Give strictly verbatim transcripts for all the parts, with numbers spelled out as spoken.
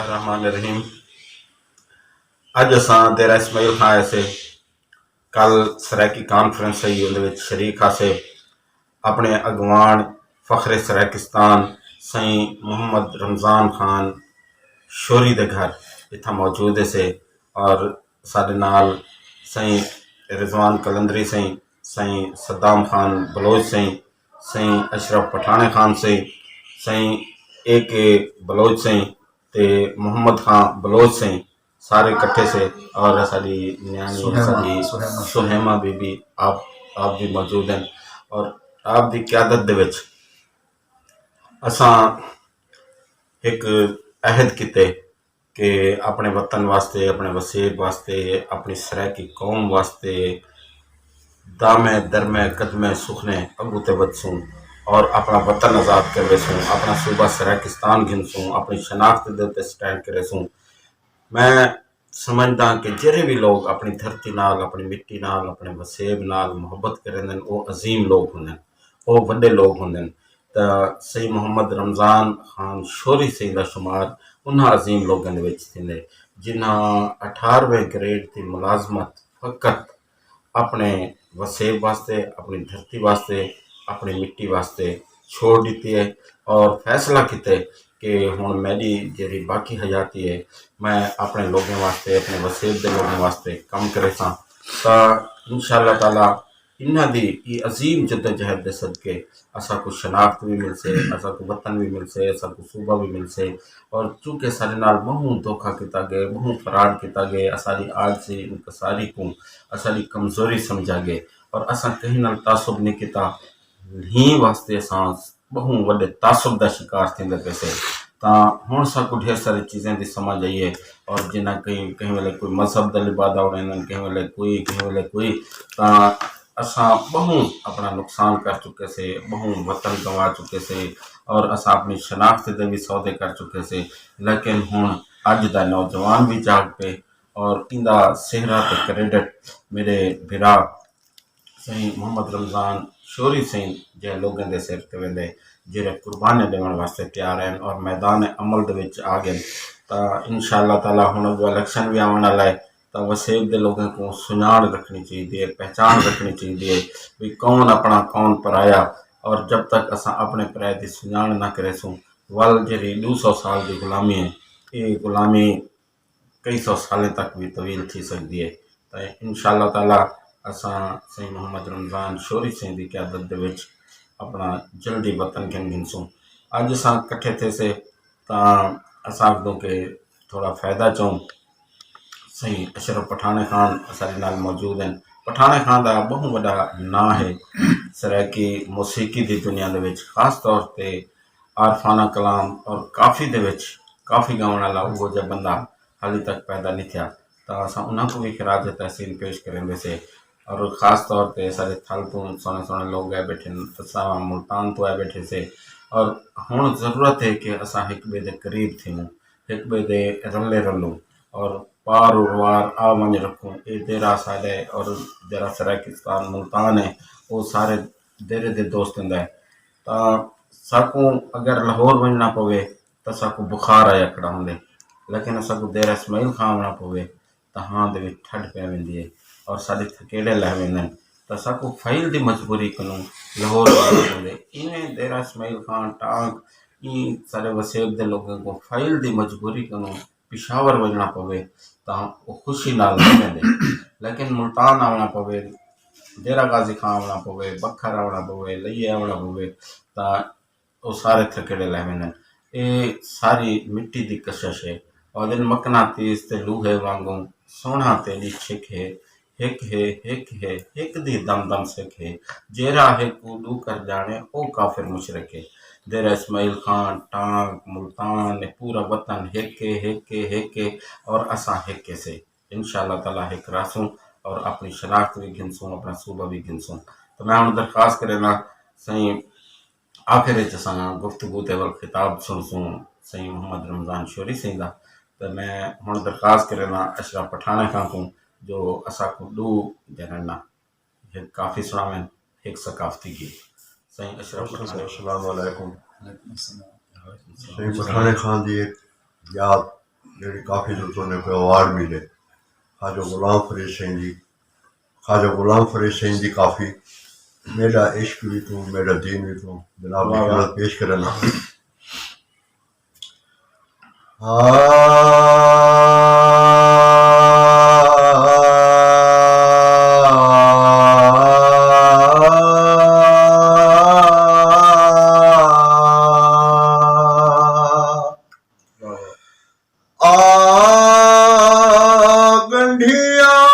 الرحمن الرحیم۔ اڄ اساں دیرہ اسماعیل خان آئے سے، کل سرائیکی کانفرنس ہئی، اندے وچ شریک ہاسے۔ اپݨے اڳواݨ فخر سرائیکستان سئیں محمد رمضان خان شوری دے گھر اتھاں موجود ہسے، اور ساݙے نال سئیں رضوان قلندری سئیں، سئیں صدام خان بلوچ سئیں، سئیں اشرف پٹھاݨے خان سئیں، سئیں اے کے بلوچ سئیں تے محمد خان بلوچ سئیں، سارے کٹھے سے۔ اور اساݙی نیاݨی، سہیما، اساݙی سہیما۔ سہیما بی بی آپ، آپ بھی موجود ہیں۔ اور آپ دی قیادت دے وچ اساں ہک عہد کیتے کہ اپݨے وطن واسطے، اپݨے وسیب واسطے، اپݨی سرائیکی قوم واسطے دامے درمے قدمے سخنے اڳوں تے ودھسوں اور اپݨا وطن آزاد کرویسوں، اپݨا صوبہ سرائیکستان گھنسوں، اپݨی شناخت دے اتے سٹینڈ کریسوں۔ میں سمجھداں کہ جیڑھے وی لوگ اپݨی دھرتی نال، اپݨی مٹی نال، اپݨے وسیب نال محبت کریندن، او عظیم لوگ ہوندن، او وݙے لوگ ہوندن۔ تاں سئیں محمد رمضان خان شوری سئیں دا شمار انہاں عظیم لوگاں دے وچ تھیندے، جنہاں اٹھارہویں گریڈ دی ملازمت فقط اپݨے وسیب واسطے، اپݨی دھرتی واسطے، اپݨی مٹی واسطے چھوڑ ݙتی ہے، اور فیصلہ کیتے کہ ہݨ میݙی جیڑھی باقی حیاتی ہے، میں اپݨے لوگیں واسطے، اپݨے وسیب دے لوگیں واسطے کم کریساں۔ تاں انشاءاللہ تعالیٰ انہاں دی ایں عظیم جدوجہد دے صدقے اساکوں شناخت وی ملسے، اساکوں وطن وی ملسے، اساکوں صوبہ وی ملسے۔ اور چونکہ ساݙے نال ٻہوں دھوکا کیتا ڳئے، ٻہوں فراڈ کیتا ڳئے، اساݙی عاجزی، انکساری کوں، اساݙی کمزوری سمجھا ڳئے، اور اساں کہیں نال تعصب نہیں کیتا۔ ہیں واسطے اساں ٻہوں وݙے تعصب دا شکار تھیندے پئے سے۔ تاں ہݨ ساکوں ڈھیر ساری چیزیں دی سمجھ آئی ہے، اور جنہاں کہیں، کہیں ویلے کوئی مذہب دا لبادہ اڑیندن، کہیں ویلے کوئی، کہیں ویلے کوئی، تاں اساں ٻہوں اپݨا نقصان کر چکے سے، ٻہوں وطن گنوا چکے سے، اور اساں اپݨی شناخت دے وی سودے کر چکے سے۔ لیکن ہݨ اڄ دا نوجوان وی جاگ پئے، اور ایندا سہرا تے کریڈٹ میݙے بھرا سئیں محمد رمضان شوری سئیں جیہے لوگیں دے سر تے ویندے، جیہڑے قربانیاں ݙیوݨ واسطے تیار ہن اور میدان عمل دے وچ آ ڳئن۔ تاں انشاءاللہ تعالیٰ ہݨ اڳوں الیکشن وی آوݨ آلا ہے، تاں وسیب دے لوگیں کوں سنڄاݨ رکھݨی چاہیدی ہے، پہچاݨ رکھݨی چاہیدی ہے، وی کون اپݨا کون پرایا۔ اور جب تک اساں اپݨے پرائے دی سنڄاݨ نہ کریسوں، ول جیہڑی ݙو سو سال دی غلامی ہے، اے غلامی کئی سو سالیں تک وی طویل تھی سڳدی ہے۔ تے انشاءاللہ تعالیٰ اساں سئیں محمد رمضان شوری سئیں دی قیادت دے وچ اپݨا جلدی وطن گھن گھنسوں۔ اڄ اساں کٹھے تھیسے تاں اساں آکھدوں کہ تھوڑا فائدہ چوں۔ سئیں اشرف پٹھاݨے خان اساݙے نال موجود ہن۔ پٹھاݨے خان دا ٻہوں وݙا ناں ہے سرائیکی موسیقی دی دنیا دے وچ، خاص طور تے عارفانہ کلام اور کافی دے وچ کافی ڳاوݨ والا اہو جیہا بندہ حالی تک پیدا نہیں تھیا۔ تاں اساں انہاں کوں وی خراج تحسین پیش کریندے سے، اور خاص طور تے ساݙے تھل توں سوہݨے سوہݨے لوگ آئے ٻیٹھن، اساں ملتان توں آئے ٻیٹھے سے، اور ہݨ ضرورت ہے کہ اساں ہک ٻئے دے قریب تھیوں، ہک ٻئے دے رلے رلوں، اور پار و روار آ ونڄ رکھوں۔ اے دیرہ ساݙے اور دیرہ سرائیکستان ملتان ہے، او سارے دیرے دے دوستیں دا ہے۔ تاں ساکوں اگر لاہور ونڄݨا پوے تاں ساکوں بخار آیا کھڑا ہوندے، لیکن اساکوں دیرہ اسماعیل خان آوݨا پوے تاں ہاں دے وچ ٹھڈ پئے ویندی ہے، اور ساݙے تھکیڑے لہہ ویندن۔ تاں ساکوں فائل دی مجبوری کنوں لاہور ونڄݨا پوندے۔ ایویں دیرہ اسماعیل خان، ٹانک، ایں ساݙے وسیب دے لوگاں کوں فائل دی مجبوری کنوں پشاور ونڄݨا پوے تاں او خوشی نال نہ ویندے، لیکن ملتان آوݨا پوے، دیرہ غازی خان آوݨا پوے، بکھر آوݨا پوے، لئیے آوݨا پوے، تاں او سارے تھکیڑے لہہ ویندن۔ اے ساری مٹی دی کشش ہے۔ او آہدن مقناطیس تے لوہے وانگوں سوہݨا تیݙی چھک ہے، ہک ہے، ہک ہے، ہک دی دم دم سک ہے، جیرھا ہک کوں ݙو کر ڄاݨے او کافر مشرک ہے۔ دیرہ اسماعیل خان، ٹانک، ملتان، اے پورا وطن ہک ہے، ہک ہے، ہک ہے، اور اساں ہک ہے سے۔ انشاءاللہ تعالیٰ ہک رہسوں اور اپݨی شناخت وی گھنسوں، اپݨا صوبہ وی گھنسوں۔ تاں میں ہݨ درخواست کرینداں سئیں آخر اچ اساں گفتگو تے ول خطاب سݨسوں سئیں محمد رمضان شوری سئیں دا۔ تے میں ہݨ درخواست کرینداں اشرف پٹھاݨے خاں کوں جو اساکوں ݙو جنرل نا ہک کافی سݨاون، ہک ثقافتی گیت۔ سئیں اشرف پٹھاݨے۔ السلام علیکم۔ سئیں پٹھاݨے خاں دی ہک یاد۔ جیڑھی کافی توں تہاݙے کوں ایوارڈ ملے، خواجہ غلام فرید سئیں دی، خواجہ غلام فرید سئیں دی کافی، میݙا عشق وی توں، میݙا دین وی توں، جناب دی خدمت پیش کرݨا۔ آ ڳنڈھیاں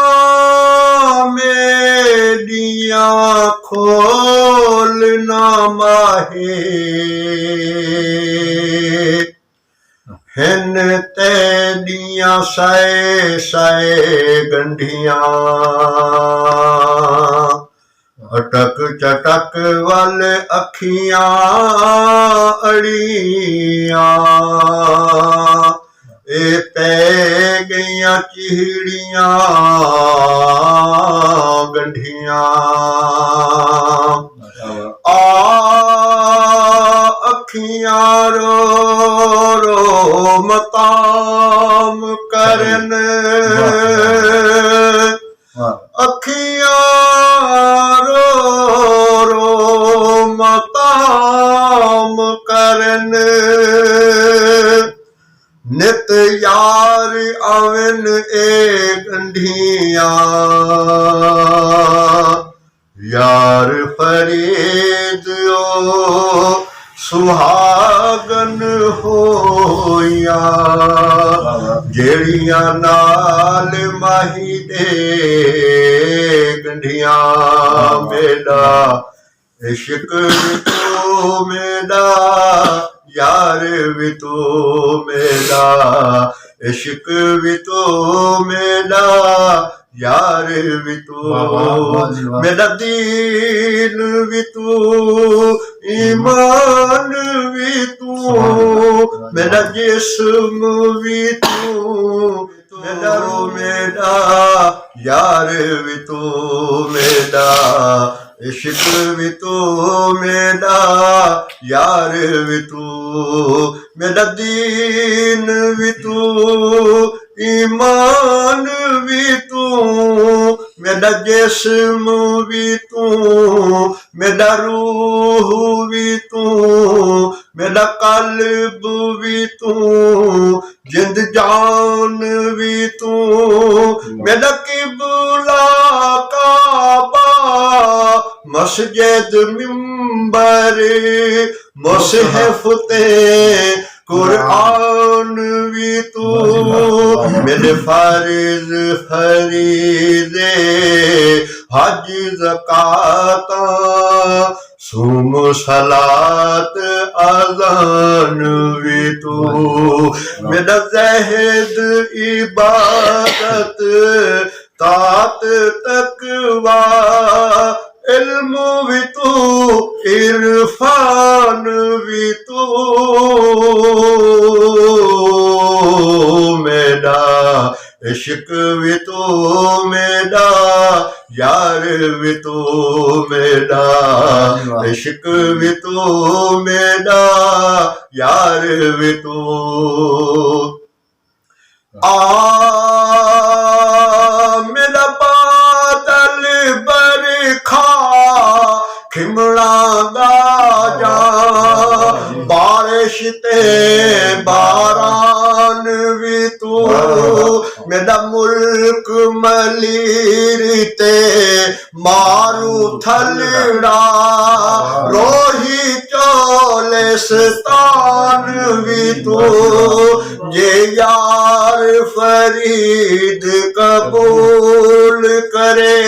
میݙیاں کھول نہ ماہے، ہن تیݙیاں سئے سئے ڳنڈھیاں، اٹک چٹک ول اکھیاں اڑیاں، اے پئے ڳئیاں چہڑیاں ڳنڈھیاں۔ آ اکھیاں رو رو متام کرن، اکھیاں رو رو متام کرن، نت یار آون اے ڳنڈھیاں، یار فرید او سہاڳن ہویاں، جیڑھیاں نال ماہی دے ڳنڈھیاں۔ میݙا عشق وی توں میݙا، یار وی توں میݙا، عشق وی توں میݙا، یار وی توں، میݙا دین وی توں، ایمان وی توں، میݙا جسم وی توں، میݙا روح میݙا، یار وی توں میݙا، عشق وی توں میݙا، یار وی توں، میݙا دین وی توں، ایمان وی توں، میݙا جسم وی توں، میݙا روح وی توں، میݙا قلب وی توں، جند جان وی توں، میݙا قبلہ کعبہ، مسجد ممبر، مصحف تے قرآن وی توں، میݙے فرض فریضے، حج زکاتاں، صوم صلاۃ اذان وی توں، میݙا زہد عبادت طاعت تقویٰ، علم وی توں، عرفان وی توں، میݙا عشق وی توں میݙا، یار وی توں میݙا، عشق وی توں میݙا، یار وی توں۔ آ میݙا بادل برکھا کھمڑاں دا جاں، بارش تے باران وی توں، میݙا ملک ملیر تے مارو تھلڑا، روہی چولستان وی توں، جے یار فرید قبول کرے،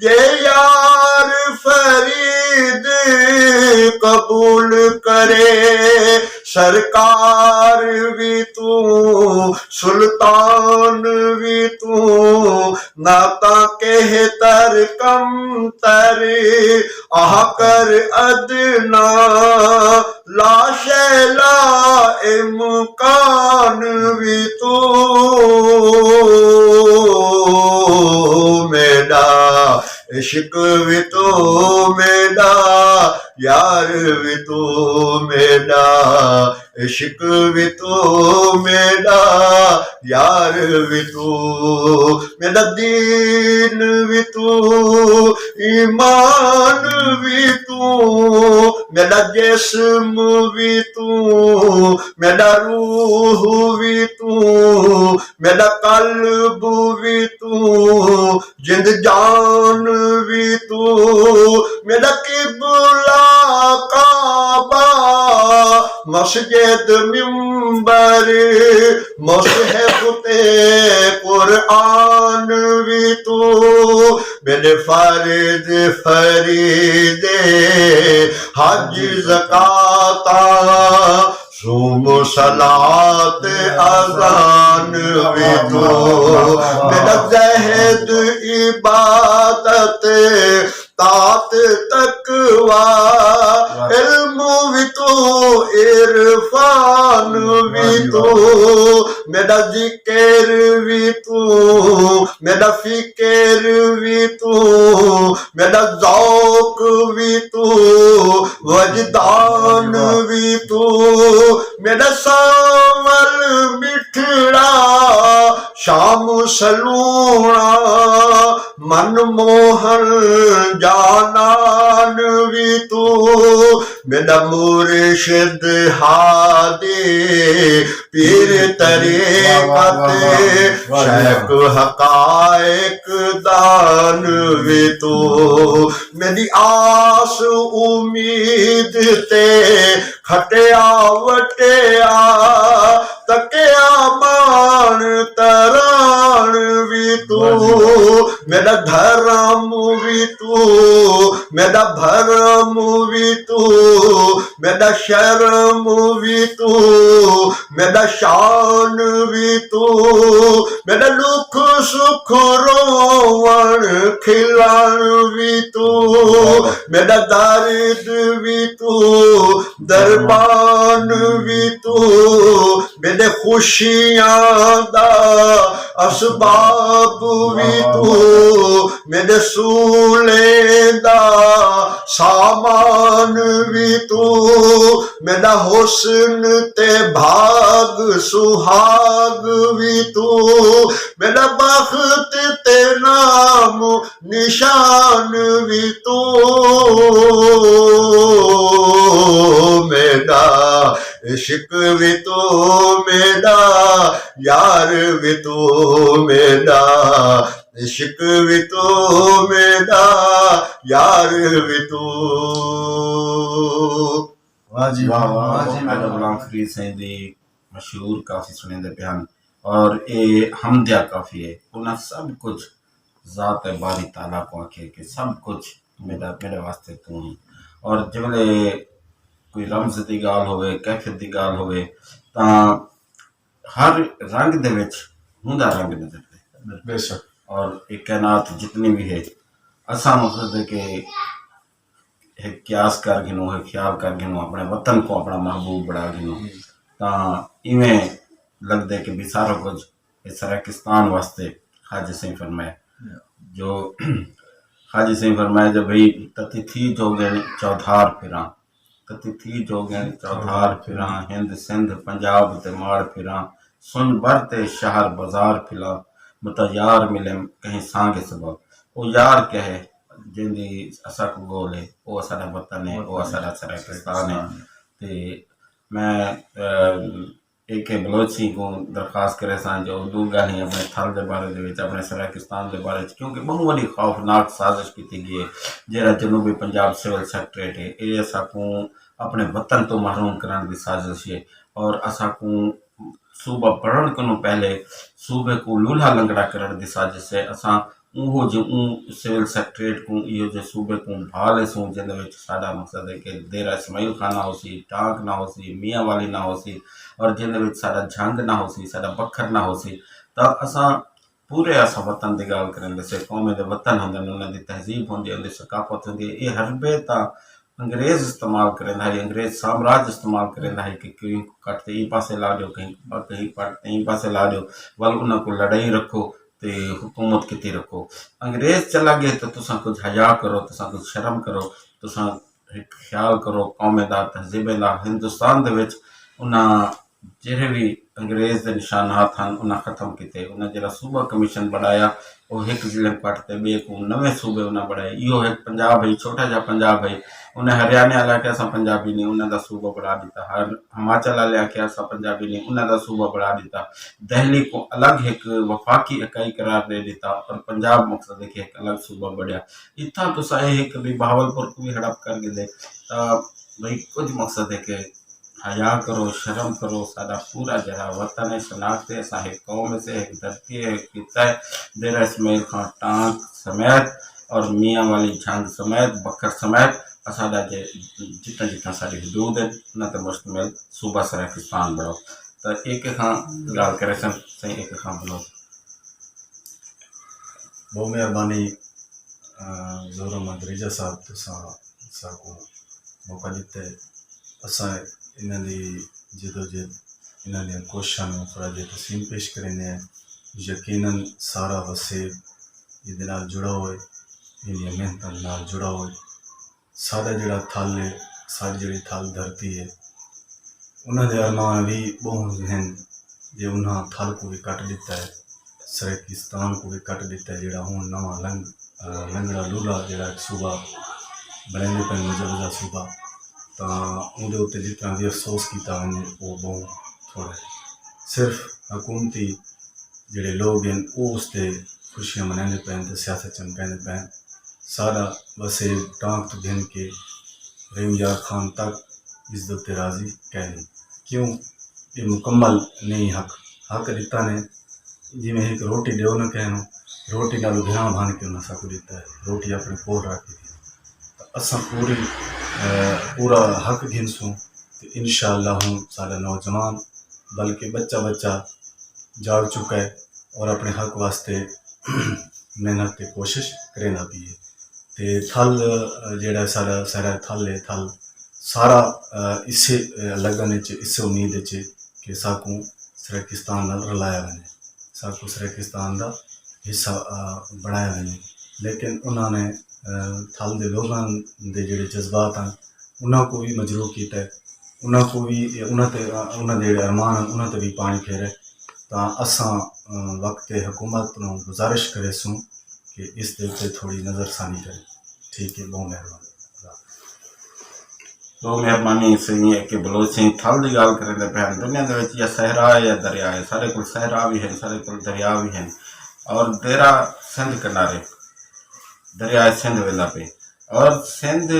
جے یار فرید قبول کرے، سرکار وی توں، سلطان وی توں، نہ تاں کہتر کمتر، آہکر ادنیٰ، لا شے لا امکان وی توں میݙا، عشق وی توں میݙا، یار وی تو میݙا، عشق وی تو میݙا، یار وی تو میݙا، دین وی تو، ایمان وی تو میݙا، جسم وی تو میݙا، روح وی تو میݙا، قلب وی تو، جند جان وی تو میݙا، قبلہ کعبہ، مسجد ممبر، مصحف تے قرآن وی تو میݙے، فرض فریضے، حج زکاتاں، صوم صلاۃ اذان وی تو میݙا، زہد عبادت، طاعت تقویٰ، علم وی تو، عرفان وی تو میݙا، ذکر وی تو میݙا، فکر وی تو میݙا، ذوق وی تو، وجدان وی تو میݙا، سانول مٹھڑا، شام سلوݨا، من موہن جانان وی تو میݙا، مرشد ہادی، پیر طریقت، شیخ حقائق دان وی تو میݙی، آس امید تے کھٹیا وٹیا، تکیا ماݨ تراݨ وی تو میݙا، دھرم وی تو میݙا، بھرم وی تو میݙا، شرم وی تو میݙا، شان وی تو میݙا، ݙکھ سکھ رووݨ کھلݨ وی تو میݙا، درد وی تو درمان وی تو میݙے، خوشیاں دا اسباب وی تو میݙے، سولیں دا سامان وی تو میݙا، حسن تے بھاڳ سہاڳ وی تو میݙا، بخت تے نام نشان وی تو میݙا، عشق وی تو میݙا، یار وی تو میݙا، عشق وی تو میݙا، یار وی تو۔ واہ جی واہ، واہ، واہ جی واہ۔ غلام فرید سائیں دی مشہور کافی سݨیندے پئے ہن، اور اے حمدیہ کافی ہے۔ انہاں سب کجھ ذات باری تعالیٰ کوں آکھے کہ سب کجھ میݙا، میݙے واسطے توں ہی۔ اور جیویں کوئی رمز دی ڳالھ ہووے، کیفیت دی ڳالھ ہووے، تاں ہر رنگ دے وچ ہوندا رنگ نظر دے۔ بے شک۔ اور اے کائنات جتنی بھی ہے، اساں مقصد ہے کہ ہک قیاس کر گھنوں، ہک خیال کر گھنوں، اپݨے وطن کوں اپݨا محبوب بݨا گھنوں، تاں ایویں لڳدے کہ بھی سارا کجھ اے سرائیکستان واسطے خواجہ سئیں فرمائے۔ جو خواجہ سئیں فرمائے جو بھئی، تتی تھی جوڳݨ چودھار پھراں، تتی تھی جوڳݨ چودھار پھراں، ہند سندھ پنجاب تے ماڑ پھراں، سنڄ بر تے شہر بازار پھراں، متاں یار ملے کہیں سانگے سبب۔ او یار کیا ہے؟ جیندی اساکوں ڳول ہے، او اساݙا وطن ہے، او اساݙا سرائیکستان ہے۔ تے میں، اے، اے کے بلوچ سئیں کوں درخواست کریساں جو ݙو ڳالھیں اپݨے تھل دے بارے دے وچ، اپݨے سرائیکستان دے بارے وچ، کیونکہ ٻہوں وݙی خوفناک سازش کیتی ڳئی ہے، جیڑھا جنوبی پنجاب سول سیکریٹریٹ ہے، اے اساکوں اپݨے وطن توں محروم کرݨ دی سازش ہے، اور اساکوں صوبہ بݨݨ کنوں پہلے صوبے کوں لولہا لنگڑا کرݨ دی سازش ہے۔ اساں اوہو جے اوں سول سیکریٹریٹ کوں، ایہو جے صوبے کوں بھا لیسوں، جیندے وچ ساݙا مقصد ہے کہ دیرہ اسماعیل خان نہ ہوسی، ٹانک نہ ہوسی، میاں والی نہ ہوسی، اور جیندے وچ ساݙا جھنگ نہ ہوسی، ساݙا بکھر نہ ہوسی، تاں اساں پورے، اساں وطن دی ڳالھ کریندے سے، قومیں دے وطن ہوندن، انہاں دی تہذیب ہوندی ہے، انہاں دی ثقافت ہوندی ہے۔ اے حربے تاں انگریز استعمال کریندا ہے، انگریز سامراج استعمال کریندا ہے کہ کہیں کوں کٹ تے ایں پاسے لا ݙیو، کہیں کوں کہیں کٹ تے ایں پاسے لا ݙیو، ول انہاں کوں لڑائی رکھو تے حکومت کیتی رکھو۔ انگریز چلا ڳئے تے تساں کجھ حیا کرو، تساں کجھ شرم کرو، تساں ہک خیال کرو، قومیں دا، تہذیبیں دا۔ ہندوستان دے وچ انہاں جیڑھے وی انگریز دے نشانات ہن، انہاں ختم کیتے۔ انہاں جیڑھا صوبہ کمیشن بݨایا، او ہک ضلع کوں کٹ تے ٻئے کوں نویں صوبے انہاں بݨائے۔ ایہو ہک پنجاب ہئی، چھوٹا جہا پنجاب ہئی۔ انہاں ہریانے والے آکھیا اساں پنجابی نہیں، انہاں دا صوبہ بݨا ݙتا۔ ہر ہماچل والے آکھیا اساں پنجابی نہیں، انہاں دا صوبہ بݨا ݙتا۔ دہلی کوں الگ ہک وفاقی اکائی قرار ݙے ݙتا اور پنجاب مقصد ہے کہ ہک الگ صوبہ بݨیا۔ اتھاں تساں اے ہک بھی بہاولپور کوں بھی ہڑپ کر گھدے۔ تاں بھئی کجھ مقصد ہے کہ حیا کرو، شرم کرو، ساݙا پورا جیڑھا وطن ہے، شناخت ہے، اساں ہک قوم ہے، ہک دھرتی ہے، ہک خطہ ہے۔ ڈیرہ اسماعیل خان ٹانک سمیت اور میاں والی جھنگ سمیت، بکھر سمیت، اساݙا جے جتھاں جتھاں ساݙی حدود ہے، انہاں تے مشتمل صوبہ سرائیکستان بݨاؤ۔ تاں اے کیکھاں ڳالھ کریسن، سائیں اے کیکھاں بݨاؤ۔ بہت مہربانی، آ، ظہور احمد ریجہ صاحب، تساں ساکوں موقع ݙتے۔ اساں انہاں دی جدوجہد، انہاں دیاں کوششاں نوں خراج تحسین پیش کریندے ہیں۔ یقیناً سارا وسیب ایندے نال جڑا ہوئے، ایندیاں محنتاں دے نال جڑا ہوئے۔ ساݙا جیڑھا تھل ہے، ساݙی جیڑھی تھل دھرتی ہے، انہاں دے ارمان وی ٻہوں ہن، جے انہاں تھل کوں وی کٹ ݙتا ہے، سرائیکستان کوں وی کٹ ݙتا ہے، جیڑھا ہݨ نواں لنگ-، آ، لنگڑا لولا جیڑھا ہک صوبہ بݨیندے پئن، مجوزہ صوبہ، تاں اوندے اتے جتنا وی افسوس کیتا ونڄے، او ٻہوں تھوڑا ہے۔ صرف حکومتی جیڑھے لوگ ہن، او اس تے خوشیاں منیندے پئن تے سیاست چمکیندے پئن۔ ساݙا وسیب ٹانک توں گھن کے رحیم یار خان تک اس دے اتے راضی کائنی۔ کیوں؟ اے مکمل نہیں حق۔ حق ݙتا نے، جیویں ہک روٹی ݙیو نہ کہیں نوں، روٹی نالوں گھراں بھن کے انہاں ساکوں ݙتا ہے، روٹی اپݨے کول رکھ ݙتی۔ تاں اساں پوری، آ، پورا حق گھنسوں تے انشاءاللہ ہݨ ساݙا نوجوان بلکہ ٻچہ ٻچہ جاڳ چکا ہے اور اپݨے حق واسطے محنت تے کوشش کریندا پئی ہے۔ تے تھل، آ، جیڑھا ساݙا، ساݙا تھل ہے، تھل سارا، آ، اسے، آ، لگن اچ، اسے امید اچ ہے کہ ساکوں سرائیکستان نال رلایا ونڄے، ساکوں سرائیکستان دا حصہ، آ، بݨایا ونڄے۔ لیکن انہاں نے، آ، تھل دے لوگاں دے جیڑھے جذبات ہن، انہاں کوں وی مجروح کیتا ہے، انہاں کوں وی، انہاں تے، انہاں دے جیڑھے ارمان ہن، انہاں تے وی پاݨی پھیرے۔ تاں اساں، آ، وقت حکومت نوں گزارش کریسوں کہ اس دے اتے تھوڑی نظر ثانی کرے۔ ٹھیک ہے، ٻہوں مہربانی۔ ٻہوں مہربانی سئیں اے کے بلوچ سئیں۔ تھل دی ڳالھ کریندے پئے ہن، دنیا دے وچ یا صحرا ہے یا دریا ہے، ساݙے کول صحرا وی ہن، ساݙے کول دریا وی ہن۔ اور ڈیرہ سندھ کنارے دریائے سندھ ویندا پئے۔ اور سندھ،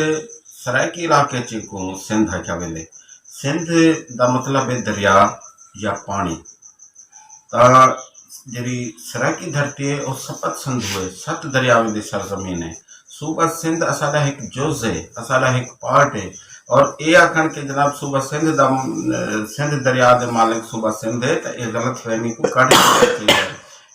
سرائیکی علاقے چ کوں سندھ آکھیا ویندے۔ سندھ دا مطلب ہے دریا یا پاݨی۔ تاں جیڑھی سرائیکی دھرتی ہے، او سپت سندھو ہے، ست دریاویں دی سرزمین ہے۔ صوبہ سندھ اساݙا ہک جز ہے، اساݙا ہک پارٹ ہے۔ اور اے آکھݨ کہ جناب صوبہ سندھ دا، سندھ دریا دے مالک صوبہ سندھ ہے، تاں اے غلط فہمی کوں کڈھ ݙیوݨی چاہیدی ہے۔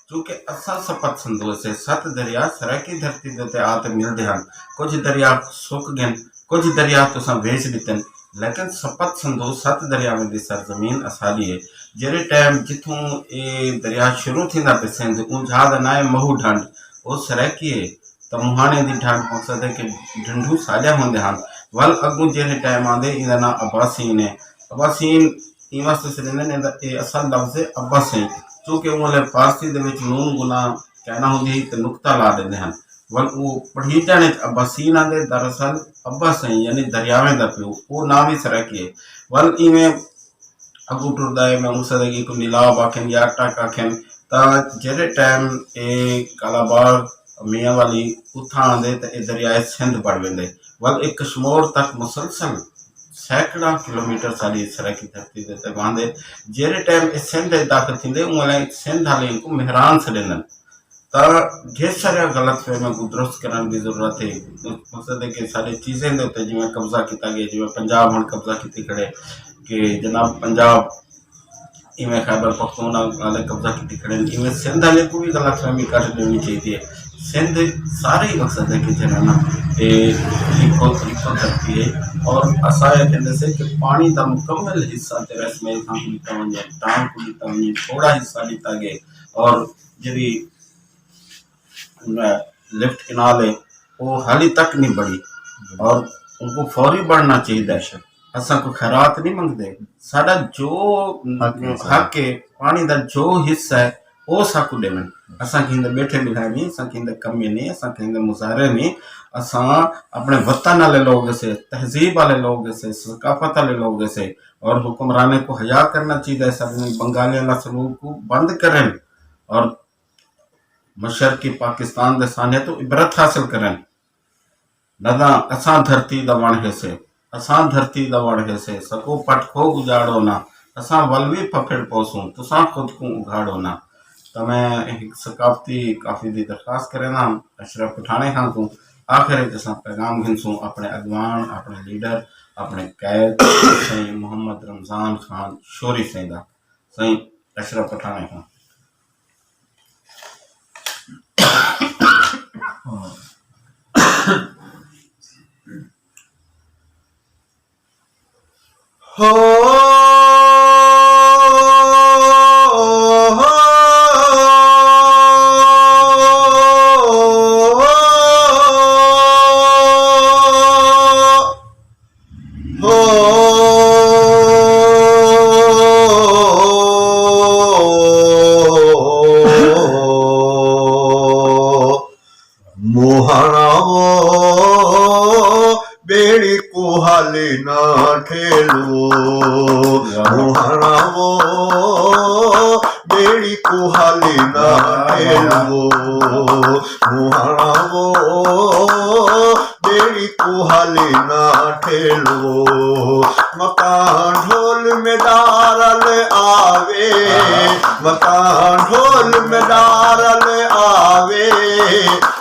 کیونکہ اساں سپت سندھو سے، ست دریا سرائیکی دھرتی دے اتے آ تے ملدے ہن۔ کجھ دریا سک ڳن، کجھ دریا تساں ویچ ݙتن، لیکن سپت سندھو، ست دریاویں دی سرزمین اساݙی ہے۔ جیڑھے ٹائم جتھوں اے دریا شروع تھیندا پئے سندھ، اوں جھا دا ناں ہے مہو ڈھنڈ، او سرائیکی ہے۔ تاں مہاݨے دی ڈھنڈ مقصد ہے کہ ڈھنڈو ساݙا ہوندے ہن۔ ول اڳوں جیڑھے ٹائم آندے، ایندا ناں اباسین ہے۔ اباسین ایں واسطے سݙیندن، ایندا اے اصل لفظ ہے ابا سئیں، کیونکہ اوں ویلے فارسی دے وچ نون گناں کائنا ہوندی ہئی تے نقطہ لا ݙیندے ہن۔ ول او پڑھیجݨ وچ اباسین آندے، دراصل ابا سئیں یعنی دریاویں دا پیو، او ناں وی سرائیکی ہے۔ ول ایویں اڳوں ٹردا ہے، میں مقصد ہے کہ کوں نیلاب آکھن یا ٹک آکھن، تاں جیڑھے ٹائم اے کالاباغ، میاں والی اتھاں آندے تاں اے دریائے سندھ بݨ ویندے۔ ول اے کشمور تک مسلسل سینکڑاں کلومیٹر ساݙی سرائیکی دھرتی دے اتے وہندے۔ جیڑھے ٹائم اے سندھ اچ داخل تھیندے، اوں ویلے سندھ آلے اینکوں مہران سݙیندن۔ تاں ڈھیر ساریاں غلط فہمیاں کوں درست کرݨ دی ضرورت ہے۔ مقصد ہے کہ ساݙے چیزیں دے اتے جیویں قبضہ کیتا ڳئے، جیویں پنجاب ہݨ قبضہ کیتی کھڑے کہ جناب پنجاب ایویں خیبر پختونخوا آلے قبضہ کیتی کھڑے ہن، ایویں سندھ آلے کوں وی غلط فہمی کڈھ ݙیوݨی چاہیدی ہے۔ سندھ سارے ہی مقصد ہے کہ جیڑھا نا اے ہکو، ہکو دھرتی ہے۔ اور اساں اے کہندے سے کہ پاݨی دا مکمل حصہ تے اسماعیل خان کوں ݙتا ونڄے، ٹانک کوں ݙتا ونڄے، تھوڑا حصہ ݙتا ڳئے۔ اور جیڑھی لیفٹ کینال ہے، او حالی تک نہیں بݨی۔ اور اونکوں فوری بݨنا چاہیدا ہے۔ اساں کوئی خیرات نہیں منگدے۔ ساݙا جو حق ہے، حق ہے، پاݨی دا جو حصہ ہے، او ساکوں ݙیون۔ اساں کہیں دے ٻیٹھے ٻلھائے نہیں، اساں کہیں دے کمے نہیں، اساں کہیں دے مظاہرے نہیں۔ اساں اپݨے وطن والے لوگ ہسے، تہذیب والے لوگ ہسے، ثقافت والے لوگ ہسے۔ اور حکمرانیں کوں حیا کرݨا چاہیدا ہے، ساݙے بنگالیاں والا سلوک کوں بند کرن اور مشرقی پاکستان دے سانحے توں عبرت حاصل کرن۔ نہ تاں اساں دھرتی دا وݨ ہیسے، اساں دھرتی دا وݨ ہیسے، سکو پٹ کھو اجاڑو نہ، اساں ول وی پھپھڑ پوسوں، تساں خود کوں اگھاڑو نہ۔ تاں میں ہک ثقافتی قافیے دی درخواست کرینداں اشرف پٹھاݨے خاں کوں۔ آخر وچ اساں پیغام گھنسوں اپݨے اڳواݨ، اپݨے لیڈر، اپݨے قائد سئیں محمد رمضان خان شوری سئیں دا۔ سئیں اشرف پٹھاݨے خاں۔ ہو، ہو، ہو۔ موہݨا وو، ٻیڑی کوں حالی نہ ٹھیلو۔ موہݨا وو، ٻیڑی کوں حالی نہ ٹھیلو۔ موہݨا وو، ٻیڑی کوں حالی نہ ٹھیلو۔ متاں ڈھول میݙا رل آوے، متاں ڈھول میݙا رل آوے،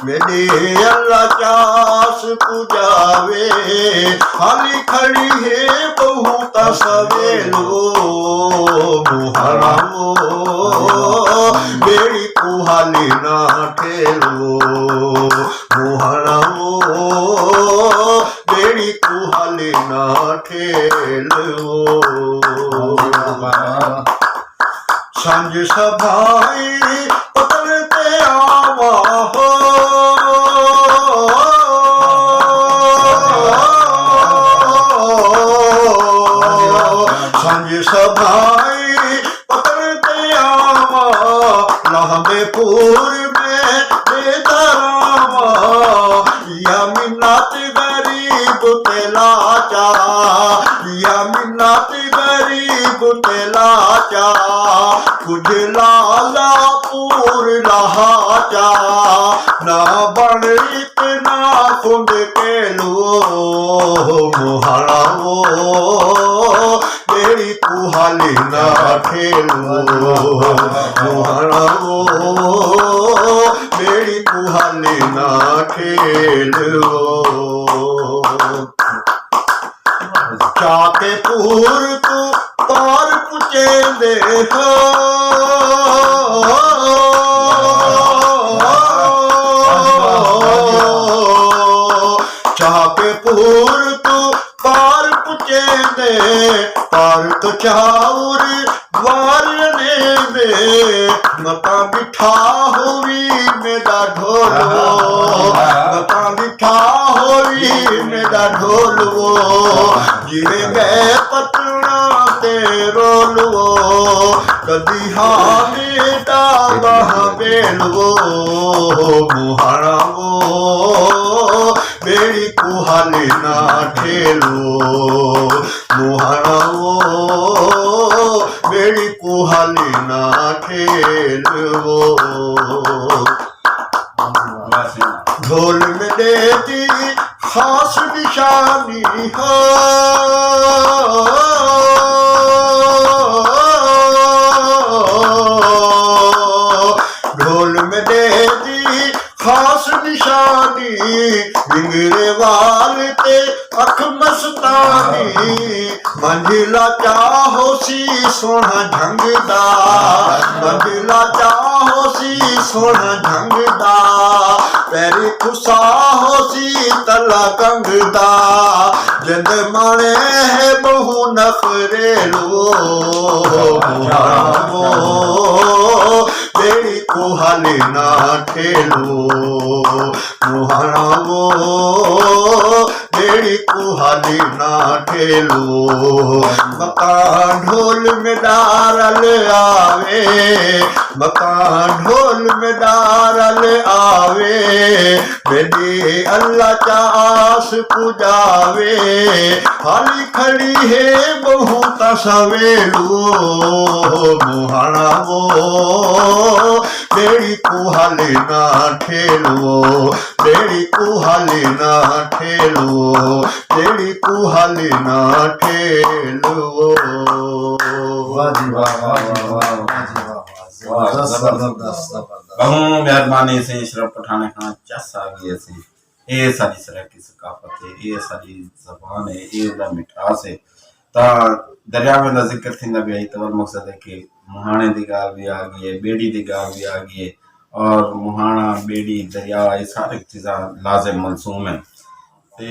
میݙے اللہ چاس پڄاوے۔ حالی کھڑی ہے ٻہوں تاں سویلو۔ موہݨا وو، ٻیڑی کوں حالی نہ ٹھیلو۔ موہݨا وو، ٻیڑی کوں حالی نہ ٹھیلو۔ سنڄ سبھائی پتل تے آواں ہو۔ سنڄ سبھائی پتل تے آواں، لہندے پور میں ݙے در آواں۔ یا منت غریب تے لاچار، یا منت غریب تے لاچار، کجھ لالا پور لہا چا، نہ بݨ اتنا خند کیلو۔ موہݨا وو، ٻیڑی کوں حالی نہ ٹھیلو۔ موہݨا وو، ٻیڑی کوں حالی نہ ٹھیلو۔ چاکے پور توں پار پچیندے ہو۔ چاکے پور توں پار پچیندے، پار توں چاور وار نیندے۔ متاں ٻٹھا ہووی میݙا ڈھولو، متاں ٻٹھا ہووی میݙا ڈھولو۔ جیویں ڳئے پتݨاں تے رولو، کݙی ہا میݙا ٻانہہ ٻیلو۔ موہݨا وو، ٻیڑی کوں حالی نہ ٹھیلو۔ موہݨا وو، ٻیڑی کوں حالی نہ ٹھیلو۔ ڈھول میݙے دی خاص نشانی ہا۔ ڈھول میݙے دی خاص نشانی، ونگرے وال تے اکھ مستانی۔ منجھلا چا ہوسی سوہݨا جھنگدا، منجھلا چا ہوسی سوہݨا جھنگدا۔ پیری کھسا ہوسی تلا کنگدا، جند ماݨے ہے ٻہوں نخریلو۔ موہݨا وو، ٻیڑی کوں حالی نہ ٹھیلو۔ موہݨا وو، ٻیڑی کوں حالی نہ ٹھیلو۔ مکاں ڈھول مدار ال آوے، مکاں ڈھول مدار ال آوے، میݙی اللہ چا آس پڄاوے۔ حالی کھڑی ہے ٻہوں تاں سویلو، مہاݨا وو، ٻیڑی کوں حالی نہ ٹھیلو، ٻیڑی کوں حالی نہ ٹھیلو، ٻیڑی کوں حالی نہ ٹھیلو۔ واہ جی واہ، واہ جی واہ، واہ جی واہ، واہ۔ زبردست، زبردست، زبردست۔ ٻہوں مہربانی سئیں اشرف پٹھاݨے خان، چس آ ڳئی سئیں۔ اے ساݙی سرائیکی ثقافت ہے، اے ساݙی زبان ہے، اے اوندا مٹھاس ہے۔ تاں دریاواں دا ذکر تھیندا پیا ہے، تاں مقصد ہے کہ مہاݨے دی ڳالھ وی آ ڳئی ہے، ٻیڑی دی ڳالھ وی آ ڳئی ہے، اور مہاݨا، ٻیڑی، دریا، اے سارے چیزاں لازم ملزوم ہن۔ تے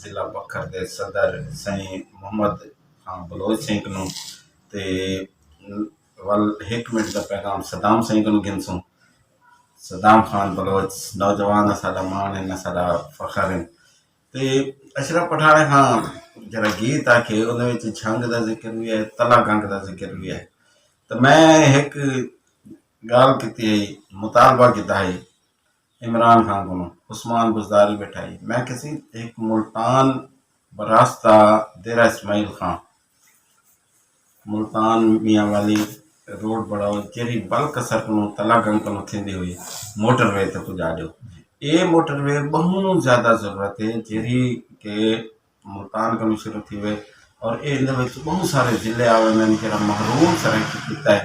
ضلع بکھر دے صدر سئیں محمد خان بلوچ سئیں کنوں، تے ول ہک منٹ دا پیغام صدام سئیں کنوں گھنسوں۔ صدام خان بلوچ نوجوان اساݙا ماݨ ہن، اساݙا فخر ہن۔ تے اشرف پٹھاݨے خان جیڑھا گیت آکھے، اوندا وچ جھنگ دا ذکر وی ہے، تلا گنگ دا ذکر وی ہے۔ تے میں ہک ڳالھ کیتی ہے، مطالبہ کیتا ہے عمران خان کنوں، عثمان بزداری ٻیٹھا ہے۔ میں کسی ہک ملتان براستہ دیرہ اسماعیل خان، ملتان میاں والی روڈ بݨاؤ، جیڑھی بلقصر کنوں، تلا گنگ کنوں تھیندی ہوئی موٹر وے تے پڄا ݙیو۔ اے موٹر وے ٻہوں زیادہ ضرورت ہے، جیڑھی کہ ملتان کنوں شروع تھیوے، اور اے ایندے وچ ٻہوں سارے ضلع آ ویندن، جیڑھا محروم سرائیکی خطہ ہے،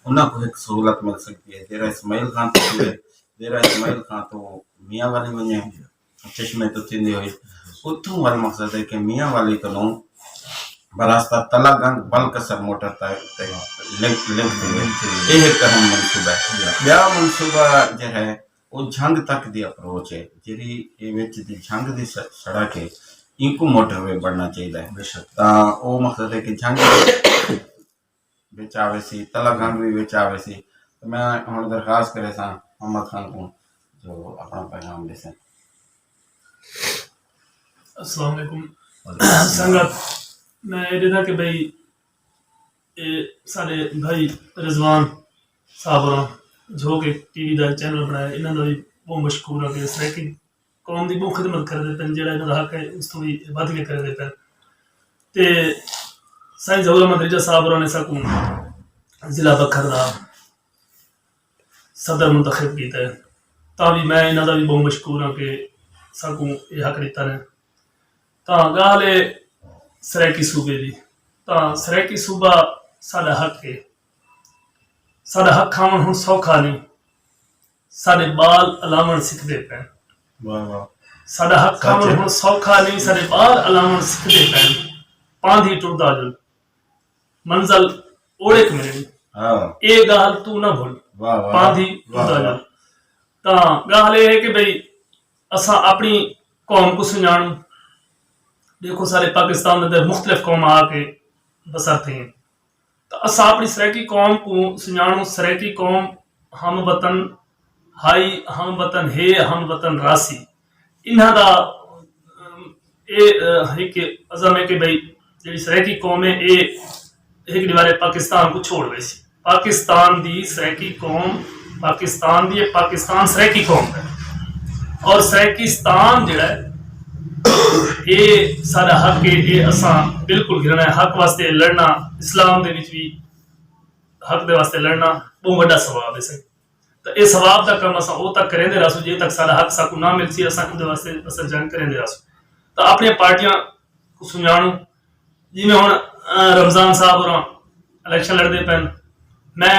انہاں کوں ہک سہولت مل سڳدی ہے۔ دیرہ اسماعیل خان توں تھیوے، دیرہ اسماعیل خان توں میاں والی ونڄے، چشمے توں تھیندی ہوئی۔ اتھوں ول مقصد ہے کہ میاں والی کنوں براستہ تلا گنگ بلقصر موٹر تے، تے لنک، لنک تھیوے۔ اے ہک اہم منصوبہ ہے۔ ٻیا منصوبہ جیڑھا ہے، او جھنگ تک دی اپروچ ہے، جیڑھی اے وچ دی جھنگ دی س-، سڑک ہے، اینکوں موٹر وے بݨنا چاہیدا ہے۔ بے شک۔ تاں او مقصد ہے کہ جھنگ وچ آویسی، تلا گنگ وی وچ آویسی۔ تے میں ہݨ درخواست کریساں محمد خان کوں جو اپݨا پیغام ݙیسن۔ السلام علیکم۔ وعلیکم السلام۔ سنگت، میں اے ݙیہداں کہ بھئی، اے ساݙے بھائی رضوان صاحب ہوراں، جو کہ ٹی وی دا چینل بݨایا، انہاں دا وی ٻہوں مشکور ہاں کہ سرائیکی قوم دی ٻہوں خدمت کریندے پن، جیڑھا انہاں دا حق ہے، اس توں وی ودھ کے کریندے پن۔ تے سائیں ظہور احمد رجہ صاحب ہوراں نے ساکوں ضلع بکھر دا صدر منتخب کیتا ہے، تاں وی میں انہاں دا وی ٻہوں مشکور ہاں کہ ساکوں اے حق ݙتا نے۔ تاں ڳالھ ہے سرائیکی صوبے دی، تاں سرائیکی صوبہ ساݙا حق ہے۔ ساݙا حق کھاوݨ ہݨ سوکھا نئیں، ساݙے ٻال الاوݨ سکھدے پئن۔ واہ واہ۔ ساݙا حق کھاوݨ ہݨ سوکھا نئیں، ساݙے ٻال الاوݨ سکھدے پئن۔ پاندھی ٹردا ڄل، منزل اوڑک ملݨی۔ ہاں۔ اے ڳالھ توں نہ بھل۔ واہ واہ۔ پاندھی ٹردا ڄل۔ تاں ڳالھ اے ہے کہ بھئی اساں اپݨی قوم کوں سنڄاݨوں۔ ݙیکھو سارے پاکستان دے اندر مختلف قوماں آ کے بسر تھئین۔ تاں اساں اپݨی سرائیکی قوم کوں سنڄاݨوں، سرائیکی قوم ہم وطن ہائی، ہم وطن ہے، ہم وطن راہسی۔ انہاں دا، ام، اے، اے، ہک عزم ہے کہ بھئی جیڑھی سرائیکی قوم ہے، اے ہک ݙیہاڑے پاکستان کوں چھوڑ ویسی۔ پاکستان دی سرائیکی قوم پاکستان دی ہے، پاکستان سرائیکی قوم ہے۔ اور سرائیکستان جیڑھا ہے، اے ساݙا حق ہے، اے اساں بالکل گھنݨا ہے۔ حق واسطے لڑݨا، اسلام دے وچ وی حق دے واسطے لڑݨا ٻہوں وݙا ثواب ہے سئیں۔ تاں اے ثواب دا کم اساں او تک کریندے رہسوں، جے تک ساݙا حق ساکوں نہ ملسی، اساں اوندے واسطے اساں جنگ کریندے رہسوں۔ تاں اپݨیاں پارٹیاں کوں سنڄاݨوں، جیویں ہݨ، آ، رمضان صاحب ہوراں الیکشن لڑدے پئن، میں